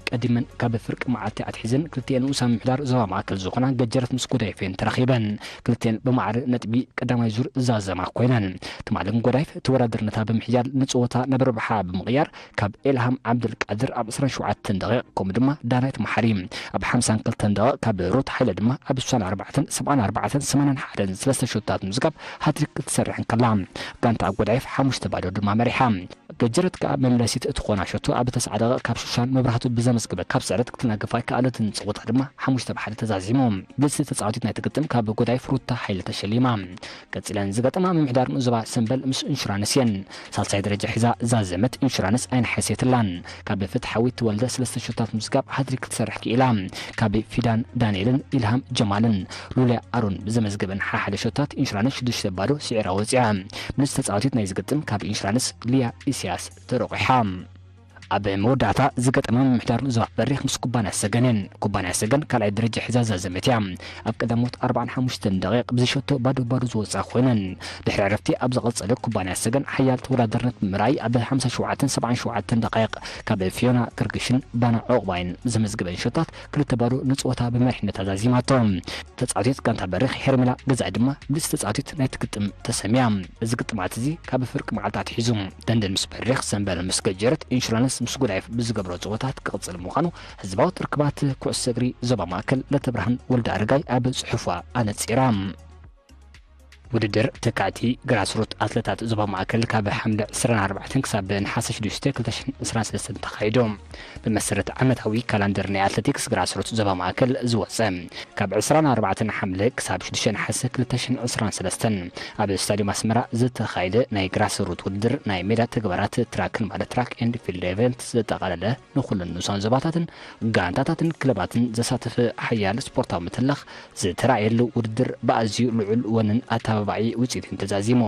ቀዲመን ካብ ፍርቂ መዓልቲ ኣትሒዘን ክልቲኤን ንኡሳን ምምሕዳር ዞባ ማእከል ዝኾና ገጀረት ምስ ጎዳይፈን ተራኺበን። ክልቲኤን ብማዕረ ነጥቢ ቀዳማይ ዙር ዛዘማ ኮይነን። ትማልን ጎዳይፍ ተወዳደርነታ ብምሕያል ንጸወታ ናብ ረብሓ ብምቕያር ካብ ኤልሃም ዓብደልቃድር ኣብ ዕስራን ሸውዓተን ደቂቕ ከምኡ ድማ ዳናይት መሓሪ ኣብ ሓምሳን ክልተን ደቂቕ ካብ ሩት ሓይለ ድማ ኣብ ስሳን ኣርባዕተን፣ ሰብዓን ኣርባዕተን፣ ሰማንያን ሓደን ሰለስተ ሸቶታት ምዝጋብ ሃትሪክ ክትሰርሕ እንከላ ጋንታ ጎዳይፍ ሓሙሽተ ባዶ ድማ መሪሓ። ገጀረት ከኣ መምለሲት እትኾና ሸቶ ኣብ ተስዓ ደቂቕ ካብ ሹሻን መብራህቱ ብዘመዝገበ ካብ ስዕረት ክትናገፋ ኣይከኣለትን። ጸወታ ድማ ሓሙሽተ ብሓደ ተዛዚሙ። ብልጽቲ ተጻዋቲት ናይቲ ግጥም ካብ ጎዳይፍ ሩታ ሓይለ ተሸሊማ። ቀጺለን ዝገጠማ ምምሕዳር ንኡስ ዞባ ሰምበል ምስ ኢንሹራንስ እየን። ሳልሳይ ደረጃ ሒዛ ዛዘመት ኢንሹራንስ ኣይነሓሰየትላን። ካብ ፍትሓዊት ተወልደ ሰለስተ ሸቶታት ምዝጋብ ሃትሪክ ክትሰርሕ ክኢላ። ካብ ፊዳን ዳንኤልን ኢልሃም ጀማልን ሉልያ ኣሮን ብዘመዝገበን ሓሓደ ሸቶታት ኢንሹራንስ ሽዱሽተ ባዶ ስዒራ ወጺኣ። ብልጽቲ ተጻዋቲት ናይ ዝግጥም ካብ ኢንሹራንስ ሊያ ኢሳያስ ተሮቂሓ። ኣብ መወዳእታ ዝገጠመ ምምሕዳር ዞባ በሪኽ ምስ ኩባንያ ሰገንን። ኩባንያ ሰገን ካልኣይ ደረጃ ሒዛ ዛዘመት እያ። ኣብ ቀዳሞት ኣርባዓን ሓሙሽተን ደቂቕ ብዝሸቶ ባዶ ባዶ ዝወጻ ኮይነን። ድሕሪ ዕረፍቲ ኣብ ዝቐጸለ ኩባንያ ሰገን ሓያል ተወዳዳርነት ብምርኣይ ኣብ ሓምሳ ሸውዓተን ሰብዓን ሸውዓተን ደቂቕ ካብ ፊዮና ግርግሽን ባና ዑቕባይን ዘመዝገበን ሸቶታት ክልተ ባዶ ንጸወታ ብመሪሕነት ኣዛዚማቶ። ተጻዋቲት ጋንታ በሪኽ ሄርሜላ ገዛኢ ድማ ብልጽቲ ተጻዋቲት ናይቲ ግጥም ተሰምያ። እዚ ግጥማት እዚ ካብ ፍርቂ መዓልቲ ኣትሒዙ ደንደን ምስ በሪኽ፣ ሰምበል ምስ ገጀረት፣ ኢንሹራንስ ምስ ጎዳይፍ ብዝገብሮ ጸወታት ክቕጽል ምዃኑ ህዝባዊ ርክባት ኩዕሶ እግሪ ዞባ ማእከል ለተብርሃን ወልደ ኣረጋይ ኣብ ጽሑፋ ኣነጺራ። ውድድር ተካእቲ ግራስሩት ኣትለታት ዞባ ማእከል ካብ ሓምለ ዕስራን ኣርባዕተን ክሳብ ነሓሰ ሽዱሽተ ክልተ ሽሕን ዕስራን ሰለስተን ተኻይዱ። ብመሰረት ዓመታዊ ካላንደር ናይ ኣትሌቲክስ ግራስሩት ዞባ ማእከል ዝወጸ፣ ካብ ዕስራን ኣርባዕተን ሓምለ ክሳብ ሽዱሽተ ነሓሰ ክልተ ሽሕን ዕስራን ሰለስተን ኣብ ስታድዩም ኣስመራ ዝተኻየደ ናይ ግራስሩት ውድድር ናይ ሜዳ ተግባራት ትራክን ማለት ትራክ ኤንድ ፊልድ ኤቨንት ዘጠቓለለ ንኹለን ንኡሳን ዞባታትን ጋንታታትን ክለባትን ዘሳተፈ ሓያል ስፖርታዊ ምትላኽ ዝተራእየሉ ውድድር ብኣዝዩ ልዑል ወንን ኣታዊ ሩባዒ ውፅኢትን ተዛዚሙ።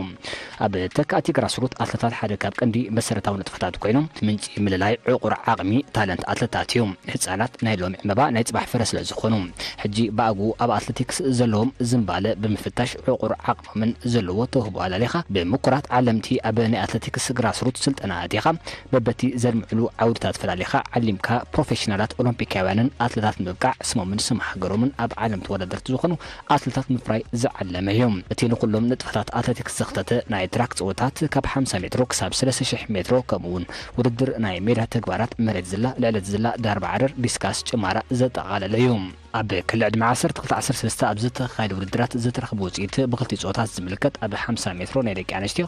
ኣብ ተካእቲ ግራስሩት ኣትለታት ሓደ ካብ ቀንዲ መሰረታዊ ንጥፈታት ኮይኑ፣ ምንጪ ምልላይ ዕቑር ዓቕሚ ታለንት ኣትለታት እዩ። ህፃናት ናይ ሎሚ ዕምበባ ናይ ፅባሕ ፍረ ስለ ዝኾኑ፣ ሕጂ ብኣግኡ ኣብ ኣትሌቲክስ ዘለዎም ዝንባለ ብምፍታሽ ዕቑር ዓቕሞምን ዘለዎ ተውህቦ ኣላሊኻ ብምኩራት ዓለምቲ ኣብ ናይ ኣትሌቲክስ ግራስሩት ስልጠና ኣቲኻ በበቲ ዘልምዕሉ ዓውድታት ፈላሊኻ ዓሊምካ ፕሮፌሽናላት ኦሎምፒካውያንን ኣትለታት ምብቃዕ ስሞምን ስም ሃገሮምን ኣብ ዓለም ተወዳደርቲ ዝኾኑ ኣትለታት ምፍራይ ዝዓለመ እዩ። እቲ ንኹሎም ንጥፈታት ኣትሌቲክስ ዘኽተተ ናይ ትራክ ፀወታት ካብ ሓምሳ ሜትሮ ክሳብ ሰለስተ ሽሕ ሜትሮ ከምኡ እውን ውድድር ናይ ሜዳ ተግባራት መሬት ዝላ፣ ልዕለት ዝላ፣ ዳርባ ዓረር፣ ዲስካስ፣ ጭማራ ዘጠቓለለ እዩ። ኣብ ክሊ ዕድመ ዓሰርተ ክልተ ዓሰርተ ሰለስተ ኣብ ዝተኻየደ ውድድራት ዝተረኽበ ውፅኢት ብክልቲ ፆታት ዝምልከት ኣብ ሓምሳ ሜትሮ ናይ ደቂ ኣንስትዮ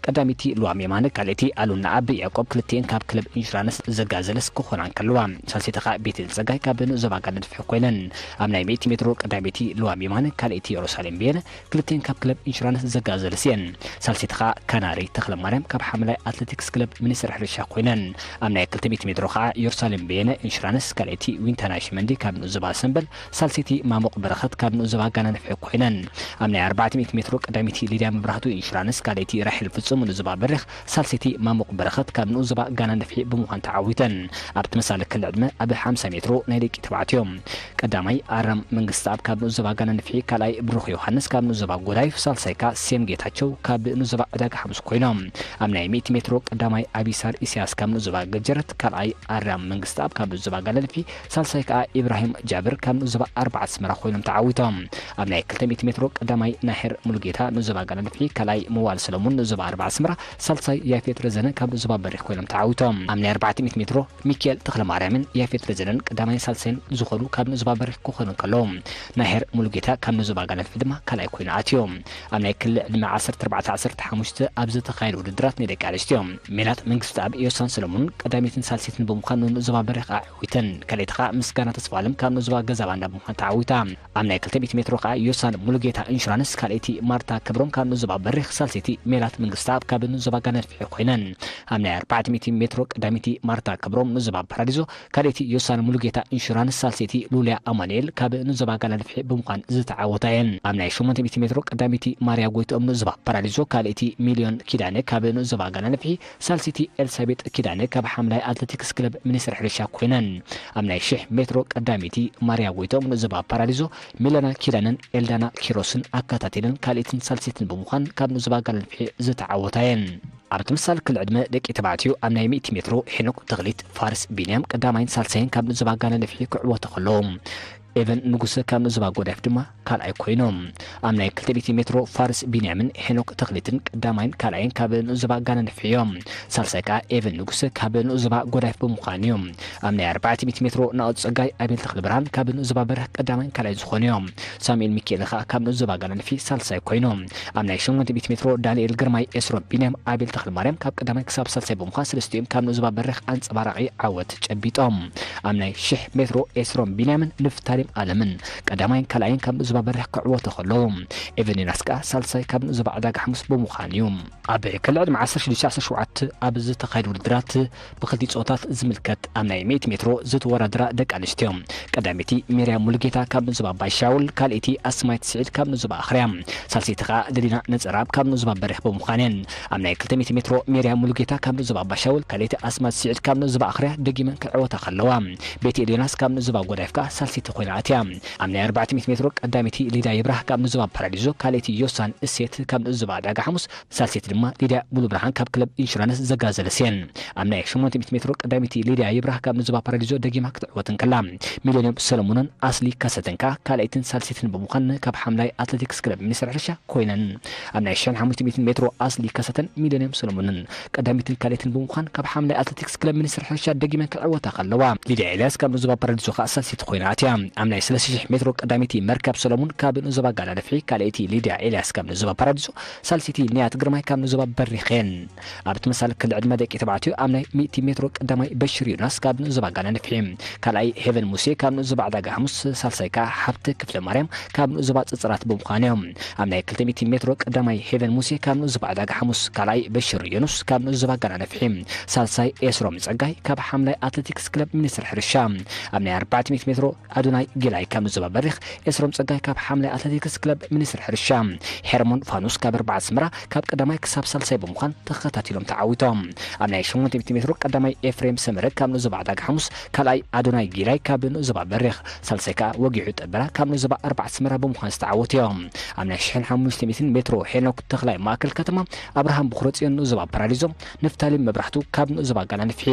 ቀዳሚቲ ልዋም የማነ፣ ካልኣይቲ ኣሉና ኣብ ያዕቆብ ክልቲኤን ካብ ክለብ ኢንሹራንስ ዘጋዘለስ ክኾና እንከለዋ፣ ሳልሰይቲ ከዓ ቤቴል ጸጋይ ካብ ንኡስ ዞባ ጋና ንፍሒ ኮይነን። ኣብ ናይ ሚእቲ ሜትሮ ቀዳመይቲ ልዋም የማነ፣ ካልኣይቲ የሩሳሌም ብየነ፣ ክልቲኤን ካብ ክለብ ኢንሹራንስ ዘጋዘለስ እየን። ሳልሰይቲ ከዓ ካናሪ ተኽለ ማርያም ካብ ሓምላይ ኣትሌቲክስ ክለብ ሚኒስትሪ ሕርሻ ኮይነን። ኣብ ናይ ክልተ ሚእቲ ሜትሮ ከዓ የሩሳሌም ብየነ ኢንሹራንስ፣ ካልኣይቲ ዊንታና ሽመንዲ ካብ ንኡስ ዞባ ሰምበል፣ ሳልሰይቲ ማሙቕ በረኸት ካብ ንኡስ ዞባ ጋና ንፍሒ ኮይነን። ኣብ ናይ ኣርባዕተ ሚእቲ ሜትሮ ቀዳመይቲ ሊድያ መብራህቱ ኢንሹራንስ፣ ካልኣይቲ ራሄል ፍጹም ንኡስ ዞባ በሪኽ፣ ሳልሰይቲ ማሙቕ በረኸት ካብ ንኡስ ዞባ ጋና ንፍሒ ብምዃን ተዓዊተን። ኣብ ተመሳሳሊ ክሊ ዕድመ ኣብ ሓምሳ ሜትሮ ናይ ደቂ ተባዕትዮ ቀዳማይ ኣራም መንግስትኣብ ካብ ንኡስ ዞባ ጋና ንፍሒ፣ ካልኣይ ብሩኽ ዮሃንስ ካብ ንኡስ ዞባ ጎዳይፍ፣ ሳልሳይ ከዓ ሴም ጌታቸው ካብ ንኡስ ዞባ ዕዳጋ ሓሙስ ኮይኖም። ኣብ ናይ ሚእቲ ሜትሮ ቀዳማይ ኣቢሳር ኢሳያስ ካብ ንኡስ ዞባ ገጀረት፣ ካልኣይ ኣራም መንግስትኣብ ካብ ንኡስ ዞባ ጋና ንፍሒ፣ ሳልሳይ ከዓ ኢብራሂም ጃብር ካብ ንኡስ ዞባ ኣርባዕተ ኣስመራ ኮይኖም ተዓዊቶም። ኣብ ናይ ክልተ ሚእቲ ሜትሮ ቀዳማይ ናሄር ሙሉጌታ ንኡስ ዞባ ጋና ንፍሒ፣ ካልኣይ ምዋል ሰለሙን ንኡስ ዞባ ኣርባዕተ ኣስመራ፣ ሳልሳይ ያፌት ረዘነ ካብ ንኡስ ዞባ በሪኽ ኮይኖም ተዓዊቶም። ኣብ ናይ ኣርባዕተ ሚእቲ ሜትሮ ሚካኤል ተኽለማርያምን ያፌት ረዘነን ቀዳማይን ሳልሳይን ዝኾኑ ካብ ንኡስ ዞባ በሪኽ ክኾኑ እንከለዉ፣ ናሄር ሙሉጌታ ካብ ንኡስ ዞባ ጋና ንፍሒ ድማ ካልኣይ ኮይኑ ኣትዩ። ኣብ ናይ ክሊ ዕድመ ዓሰርተ ኣርባዕተ ዓሰርተ ሓሙሽተ ኣብ ዝተኻየደ ውድድራት ናይ ደቂ ኣንስትዮ፣ ሜላት መንግስትኣብ ዮሳን ሰለሙን ቀዳመይትን ሳልሰይትን ብምዃን ንኡስ ዞባ በሪኽ ኣዕዊተን። ካልኣይቲ ከዓ ምስጋና ተስፋኣለም ካብ ንኡስ ዞባ ገዛባንዳ ብምዃን ተዓዊታ። ኣብ ናይ ክልተ ሚእቲ ሜትሮ ከዓ ዮሳን ሙሉጌታ ኢንሹራንስ፣ ካልኣይቲ ማርታ ክብሮም ካብ ንኡስ ዞባ በሪኽ፣ ሳልሰይቲ ሜላት መንግስትኣብ ካብ ንኡስ ዞባ ጋና ንፍሒ ኮይነን። ኣብ ናይ ኣርባዕተ ሚእቲ ሜትሮ ቀዳመይቲ ማርታ ክብሮም ንኡስ ዞባ ፓራዲዞ፣ ካልኣይቲ ዮሳን ሙሉጌታ ኢንሹራንስ፣ ሳልሰይቲ ሉልያ ኣማኑኤል ካብ ንኡስ ዞባ ጋና ንፍሒ ብምዃን ዝተዓወታ እየን። ኣብ ናይ ሸሞንተ ሚእቲ ሜትሮ ቀዳመይቲ ማርያ ጎይትኦም ንኡስ ዞባ ፓራዲዞ፣ ካልኣይቲ ሚልዮን ኪዳነ ካብ ንኡስ ዞባ ጋና ንፍሒ፣ ሳልሰይቲ ኤልሳቤጥ ኪዳነ ካብ ሓምላይ ኣትሌቲክስ ክለብ ሚኒስትሪ ሕርሻ ኮይነን። ኣብ ናይ ሽሕ ሜትሮ ቀዳመይቲ ማርያ ጎይትኦም ንኡስ ዞባ ፓራዲዞ፣ ሚለና ኪዳነን ኤልዳና ኪሮስን ኣከታቲለን ካልኣይትን ሳልሰይትን ብምዃን ካብ ንኡስ ዞባ ጋና ንፍሒ ዝተዓወታ እየን። ኣብ ተመሳሳሊ ክሊ ዕድመ ደቂ ተባዕትዮ ኣብ ናይ ሚእቲ ሜትሮ ሄኖክ ተኽሊት ፋርስ ቢንያም ቀዳማይን ሳልሳይን ካብ ንኡስ ዞባ ጋና ንፍሒ ክዕወቱ ከለዉ፣ ኤቨን ንጉሰ ካብ ንኡስ ዞባ ጎዳይፍ ድማ ካልኣይ ኮይኖም። ኣብ ናይ ክልተ ሚእቲ ሜትሮ ፋርስ ቢንያምን ሄኖክ ተኽሊትን ቀዳማይን ካልኣይን ካብ ንኡስ ዞባ ጋና ንፍሒ እዮም። ሳልሳይ ከዓ ኤቨን ንጉሰ ካብ ንኡስ ዞባ ጎዳይፍ ብምዃን እዩ። ኣብ ናይ ኣርባዕተ ሚእቲ ሜትሮ ናኦድ ጸጋይ፣ ኣቤል ተኽለብርሃን ካብ ንኡስ ዞባ በሪኽ ቀዳማይን ካልኣይን ዝኾኑ እዮም። ሳሙኤል ሚካኤል ከዓ ካብ ንኡስ ዞባ ጋና ንፍሒ ሳልሳይ ኮይኑ። ኣብ ናይ ሸሞንተ ሚእቲ ሜትሮ ዳንኤል ግርማይ፣ ኤስሮም ቢንያም፣ ኣቤል ተኽለማርያም ካብ ቀዳማይ ክሳብ ሳልሳይ ብምዃን ሰለስቲኦም ካብ ንኡስ ዞባ በሪኽ ኣንጸባራቒ ዓወት ጨቢጦም። ኣብ ናይ ሽሕ ሜትሮ ኤስሮም ቢንያምን ንፍታሌም ኣለምን ቀዳማይን ካልኣይን ካብ ንኡስ ዞባ በሪኽ ክዕወቱ ከለዉ፣ ኤቨን ዮናስ ከዓ ሳልሳይ ካብ ንኡስ ዞባ ዕዳጋ ሓሙስ ብምዃን እዩ። ኣብ ክሊ ዕድመ ዓሰርተ ሽዱሽተ ዓሰርተ ሸውዓተ ኣብ ዝተኻየዱ ውድድራት ብክልቲ ጾታት ዝምልከት ኣብ ናይ ሚእቲ ሜትሮ ዝተወዳደራ ደቂ ኣንስትዮ፣ ቀዳመይቲ ሜርያ ሙሉጌታ ካብ ንኡስ ዞባ ባሻውል፣ ካልኣይቲ ኣስማይት ስዒድ ካብ ንኡስ ዞባ ኣኽርያ፣ ሳልሰይቲ ከኣ ደሊና ነጸራብ ካብ ንኡስ ዞባ በሪኽ ብምዃን እየን። ኣብ ናይ ክልተ ሚእቲ ሜትሮ ሜርያ ሙሉጌታ ካብ ንኡስ ዞባ ባሻውል፣ ካልኣይቲ ኣስማይት ስዒድ ካብ ንኡስ ዞባ ኣኽርያ ደጊመን ክዕወታ ከለዋ፣ ቤቴል ዮናስ ካብ ንኡስ ዞባ ጎዳይፍ ከኣ ሳልሰይቲ ኮይና ኣትያ። ኣብ ናይ ኣርባዕተ ሚእቲ ሜትሮ ቀዳመይቲ ሊዳ ይብራህ ካብ ንኡስ ዞባ ፓራዲዞ፣ ካልኣይቲ ዮሳን እሴት ካብ ንኡስ ዞባ ዕዳጋ ሓሙስ፣ ሳልሰይቲ ድማ ሊድያ ሙሉብርሃን ካብ ክለብ ኢንሹራንስ ዘጋዘለስ እየን። ኣብ ናይ ሸሞንተ ሚእቲ ሜትሮ ቀዳመይቲ ሊድያ ይብራህ ካብ ንኡስ ዞባ ፓራዲዞ ደጊማ ክትዕወት እንከላ፣ ሚለንዮም ሰለሙንን ኣስሊ ከሰተን ከኣ ካልኣይትን ሳልሰይትን ብምዃን ካብ ሓምላይ ኣትሌቲክስ ክለብ ሚኒስትሪ ሕርሻ ኮይነን። ኣብ ናይ ሽሕን ሓሙሽተ ሚእትን ሜትሮ ኣስሊ ከሰተን ሚለንዮም ሰለሙንን ቀዳመይትን ካልኣይትን ብምዃን ካብ ሓምላይ ኣትሌቲክስ ክለብ ሚኒስትሪ ሕርሻ ደጊመን ክዕወታ ከለዋ፣ ሊድያ ኤልያስ ካብ ንኡስ ዞባ ፓራዲዞ ከኣ ሳልሰይቲ ኮይና ኣትያ። ኣብ ናይ ሰለስተ ሽሕ ሜትሮ ቀዳመይቲ መርከብ ሰለሙን ካብ ንኡስ ዞባ ጋና ንፍሒ፣ ካልኣይቲ ሊድያ ኤልያስ ካብ ንኡስ ዞባ ፓራዲዞ፣ ሳልሰይቲ ንያት ግርማይ ካብ ንኡስ ዞባ በሪኽ እየን። ኣብ ተመሳሳሊ ክሊ ዕድመ ደቂ ተባዕትዮ ኣብ ናይ ሚእቲ ሜትሮ ቀዳማይ በሽር ዮናስ ካብ ንኡስ ዞባ ጋና ንፍሒ፣ ካልኣይ ሄቨን ሙሴ ካብ ንኡስ ዞባ ዕዳጋ ሓሙስ፣ ሳልሳይ ከኣ ሃብተ ክፍለ ማርያም ካብ ንኡስ ዞባ ጽጽራት ብምዃን እዮም። ኣብ ናይ ክልተ ሚእቲ ሜትሮ ቀዳማይ ሄቨን ሙሴ ካብ ንኡስ ዞባ ዕዳጋ ሓሙስ፣ ካልኣይ በሽር ዮኑስ ካብ ንኡስ ዞባ ጋና ንፍሒ፣ ሳልሳይ ኤስሮም ጸጋይ ካብ ሓምላይ ኣትሌቲክስ ክለብ ሚኒስትሪ ሕርሻ። ኣብ ናይ ኣርባዕተ ሚእቲ ሜትሮ ኣዶናይ ጊላይ ካብ ንዞባ በሪኽ፣ ኤስሮም ጸጋይ ካብ ሓምላይ ኣትሌቲክስ ክለብ ሚኒስትሪ ሕርሻ፣ ሄርሞን ፋኑስ ካብ ኣርባዓ ኣስመራ ካብ ቀዳማይ ክሳብ ሳልሳይ ብምዃን ተኸታቲሎም ተዓዊቶም። ኣብ ናይ ሸሞንተ ሚእቲ ሜትሮ ቀዳማይ ኤፍሬም ሰመረ ካብ ንዞባ ዕዳጋ ሓሙስ፣ ካልኣይ ኣዶናይ ጊላይ ካብ ንዞባ በሪኽ፣ ሳልሳይ ከኣ ወጊሑ ጠበራ ካብ ንዞባ ኣርባዓ ኣስመራ ብምዃን ዝተዓወቱ እዮም። ኣብ ናይ ሽሕን ሓሙሽተ ሚእትን ሜትሮ ሄኖክ ተኽላይ ማእከል ከተማ፣ ኣብርሃም ብኹረጽዮን ንዞባ ፓራዲዞ፣ ንፍታሌም መብራህቱ ካብ ንዞባ ጋላ ንፍሒ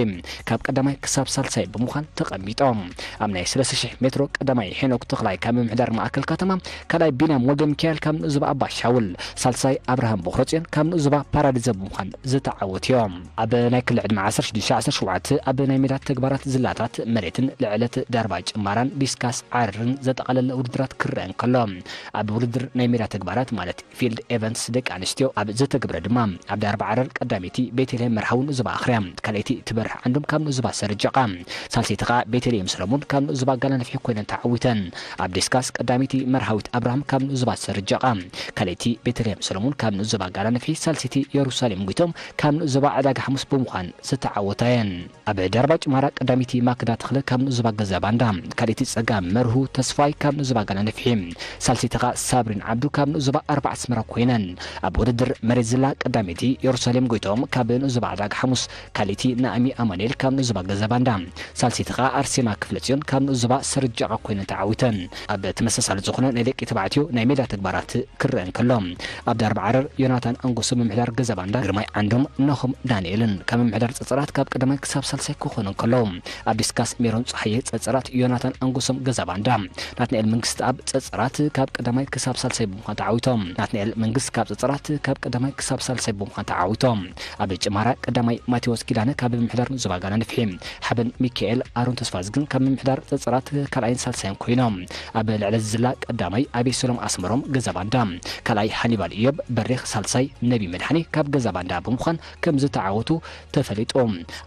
ካብ ቀዳማይ ክሳብ ሳልሳይ ብምዃን ተቐሚጦም። ኣብ ናይ ሰለስተ ሽሕ ሜትሮ ቀዳማይ ሄኖክ ተኽላይ ካብ ምምሕዳር ማእከል ከተማ፣ ካልኣይ ቢንያም ወልደ ሚካኤል ካብ ንዞባ ኣባ ሻውል፣ ሳልሳይ ኣብርሃም ብኹረጽዮን ካብ ንዞባ ፓራዲዞ ብምዃን ዝተዓወቱ እዮም። ኣብ ናይ ክሊ ዕድመ ዓሰርተ ሽዱሽተ ዓሰርተ ሸውዓተ ኣብ ናይ ሜዳ ተግባራት ዝላታት መሬትን ልዕለት ዳርባ ጭማራን ዲስካስ ዓረርን ዘጠቓለለ ውድድራት ክረአ እንከሎ፣ ኣብ ውድድር ናይ ሜዳ ተግባራት ማለት ፊልድ ኤቨንትስ ደቂ ኣንስትዮ ኣብ ዝተገብረ ድማ ኣብ ዳርባ ዓረር ቀዳመይቲ ቤተልሔም መርሃዊ ንዞባ ኣኽርያ፣ ካልኣይቲ ትበርህ ዓንዶም ካብ ንዞባ ሰርጀቓ፣ ሳልሰይቲ ኸኣ ቤተልሔም ሰለሙን ካብ ንዞባ ጋላ ንፍሒ ኮይነን ተዓዊተን። ኣብ ዲስካስ ቀዳመይቲ መርሃዊት ኣብርሃም ካብ ንዞባ ሰርጀቓ፣ ካልኣይቲ ቤተልሔም ሰለሙን ካብ ንዞባ ጋላ ንፍሒ፣ ሳልሰይቲ የሩሳሌም ጎይቶም ካብ ንዞባ ዕዳጋ ሓሙስ ብምዃን ዝተዓወታ እየን። ኣብ ዳርባ ጭማራ ቀዳመይቲ ማክዳ ተኽለ ካብ ንኡስ ዞባ ገዛ ባንዳ፣ ካልኣይቲ ጸጋም መርሁ ተስፋይ ካብ ንኡስ ዞባ ጋና ንፍሒ፣ ሳልሰይቲ ኸኣ ሳብሪን ዓብዱ ካብ ንኡስ ዞባ ኣርባዓ ኣስመራ ኮይነን። ኣብ ውድድር መሬት ዝላ ቀዳመይቲ የሩሳሌም ጎይቶም ካብ ንኡስ ዞባ ዕዳጋ ሓሙስ፣ ካልኣይቲ ናእሚ ኣማኑኤል ካብ ንኡስ ዞባ ገዛ ባንዳ፣ ሳልሰይቲ ኸኣ ኣርሴማ ክፍለጽዮን ካብ ንኡስ ዞባ ሰርጃቓ ኮይነን ተዓዊተን። ኣብ ተመሳሳሊ ዝኾነ ናይ ደቂ ተባዕትዮ ናይ ሜዳ ተግባራት ክረአ እንከሎ፣ ኣብ ዳርባ ዓረር ዮናታን ኣንጎሶ ምምሕዳር ገዛ ባንዳ፣ ግርማይ ዓንዶም፣ ናሆም ዳንኤልን ካብ ምምሕዳር ጸጸራት ካብ ቀዳማይ ክሳብ ሳልሳይ ክኾኑ እንከሎ፣ ኣብ ዲስካስ ሜሮን ጸሃየ ጸጸራት ዮናታን ኣንጎሶም ገዛ ባንዳ፣ ናትናኤል መንግስትኣብ ጸጸራት ካብ ቀዳማይ ክሳብ ሳልሳይ ብምዃን ተዓዊቶም። ናትናኤል መንግስት ካብ ጸጸራት ካብ ቀዳማይ ክሳብ ሳልሳይ ብምዃን ተዓዊቶም። ኣብ ጭማራ ቀዳማይ ማቴዎስ ኪዳነ ካብ ምምሕዳር ንኡስ ዞባ ጋና ንፍሒ፣ ሓበን ሚካኤል ኣሮን ተስፋዝግን ካብ ምምሕዳር ጸጸራት ካልኣይን ሳልሳይን ኮይኖም። ኣብ ልዕሊ ዝላ ቀዳማይ ኣቤሰሎም ኣስመሮም ገዛ ባንዳ፣ ካልኣይ ሃኒባል ኢዮብ በሪኽ፣ ሳልሳይ ነቢ መድሓኒ ካብ ገዛ ባንዳ ብምዃን ከም ዝተዓወቱ ተፈሊጡ።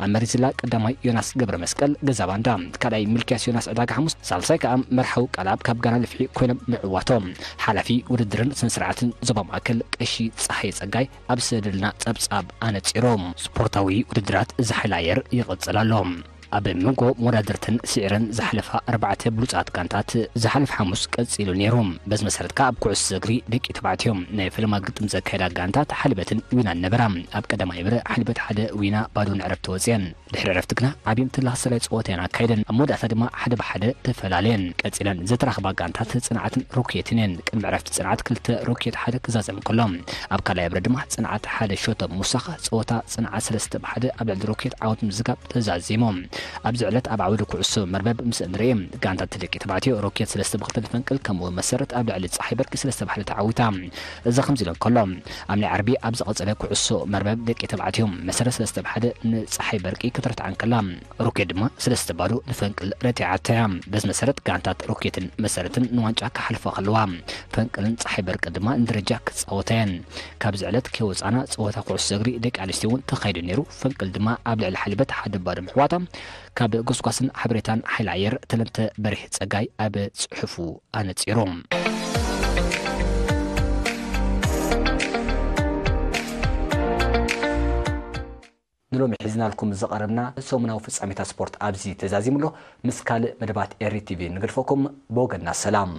ኣብ መሪት ዝላ ቀዳማይ ዮናስ ገብረ መስቀል ገዛ ባንዳ፣ ካልኣይ ሚልክያስ ዮናስ ዕዳጋ ሓሙስ፣ ሳልሳይ ከኣ መርሓዊ ቃልኣብ ካብ ጋና ንፍሒ ኮይኖም ምዕዋቶም ሓላፊ ውድድርን ስነ ስርዓትን ዞባ ማእከል ቀሺ ጸሃየ ጸጋይ ኣብ ዝሰደደልና ጸብጻብ ኣነጺሩ። ስፖርታዊ ውድድራት እዚ ሓይሊ ኣየር ይቕጽል ኣሎ። ኣብ መንጎ መወዳድርትን ስዒረን ዝሓለፋ ኣርባዕተ ብሉጻት ጋንታት ዝሓለፈ ሓሙስ ቀጺሉ ነይሩ። በዚ መሰረት ከኣ ኣብ ኩዕሶ እግሪ ደቂ ተባዕትዮ ናይ ፈለማ ግጥም ዘካየዳ ጋንታት ሓልበትን ዊናን ነበራ። ኣብ ቀዳማይ ብረ ሓልበት ሓደ ዊና ባዶ ንዕረፍቲ ወጽየን። ድሕሪ ዕረፍቲ ግና ዓቢ ምትላኽ ሰላይ ጸወታ እየን ኣካይደን። ኣብ መወዳእታ ድማ ሓደ ብሓደ ተፈላለየን። ቀጺለን ዝተራኽባ ጋንታት ጽንዓትን ሮኬትን እየን። ቅድሚ ዕረፍቲ ጽንዓት ክልተ ሮኬት ሓደ ክዛዘም እንከሎ፣ ኣብ ካልኣይ ብረ ድማ ጽንዓት ሓደ ሸቶ ምውሳኽ ጸወታ ጽንዓት ሰለስተ ብሓደ ኣብ ልዕሊ ሮኬት ዓወት ምዝጋብ ተዛዚሞም። ኣብዚ ዕለት ኣብ ዓውዲ ኩዕሶ መርበብ ምስ እንርኢ፣ ጋንታት ደቂ ተባዕትዮ ሮኬት ሰለስተ ብኽልተ ንፈንቅል፣ ከምኡ እውን መሰረት ኣብ ልዕሊ ጸሓይ በርቂ ሰለስተ ብሓደ ተዓዊታ። እዚ ከምዚ ኢሉ እንከሎ፣ ኣብ ናይ ዓርቢ ኣብ ዝቐጸለ ኩዕሶ መርበብ ደቂ ተባዕትዮ መሰረት ሰለስተ ብሓደ ንጸሓይ በርቂ ክትረትዓ እንከላ፣ ሮኬት ድማ ሰለስተ ባዶ ንፈንቅል ረቲዓታ እያ። በዚ መሰረት ጋንታት ሮኬትን መሰረትን ንዋንጫ ክሓልፋ ከለዋ፣ ፈንቅልን ጸሓይ በርቂ ድማ ንደረጃ ክጻወታ እየን። ካብዚ ዕለት ከይወጻና ጸወታ ኩዕሶ እግሪ ደቂ ኣንስትዮ እውን ተኻይዱ ነይሩ። ፈንቅል ድማ ኣብ ልዕሊ ሓልበት ሓደ ባዶ ምሕዋታ ካብ ጎስጓስን ሓበሬታን ሓይሊ ኣየር ተለንተ በሪህ ጸጋይ ኣብ ጽሑፉ ኣነጺሩ። ንሎሚ ሒዝናልኩም ዝቐረብና ሰሙናዊ ፍጻሜታት ስፖርት ኣብዚ ተዛዚሙ ኣሎ። ምስ ካልእ መደባት ኤሪ ቲቪ ንገድፈኩም። ብወገንና ሰላም።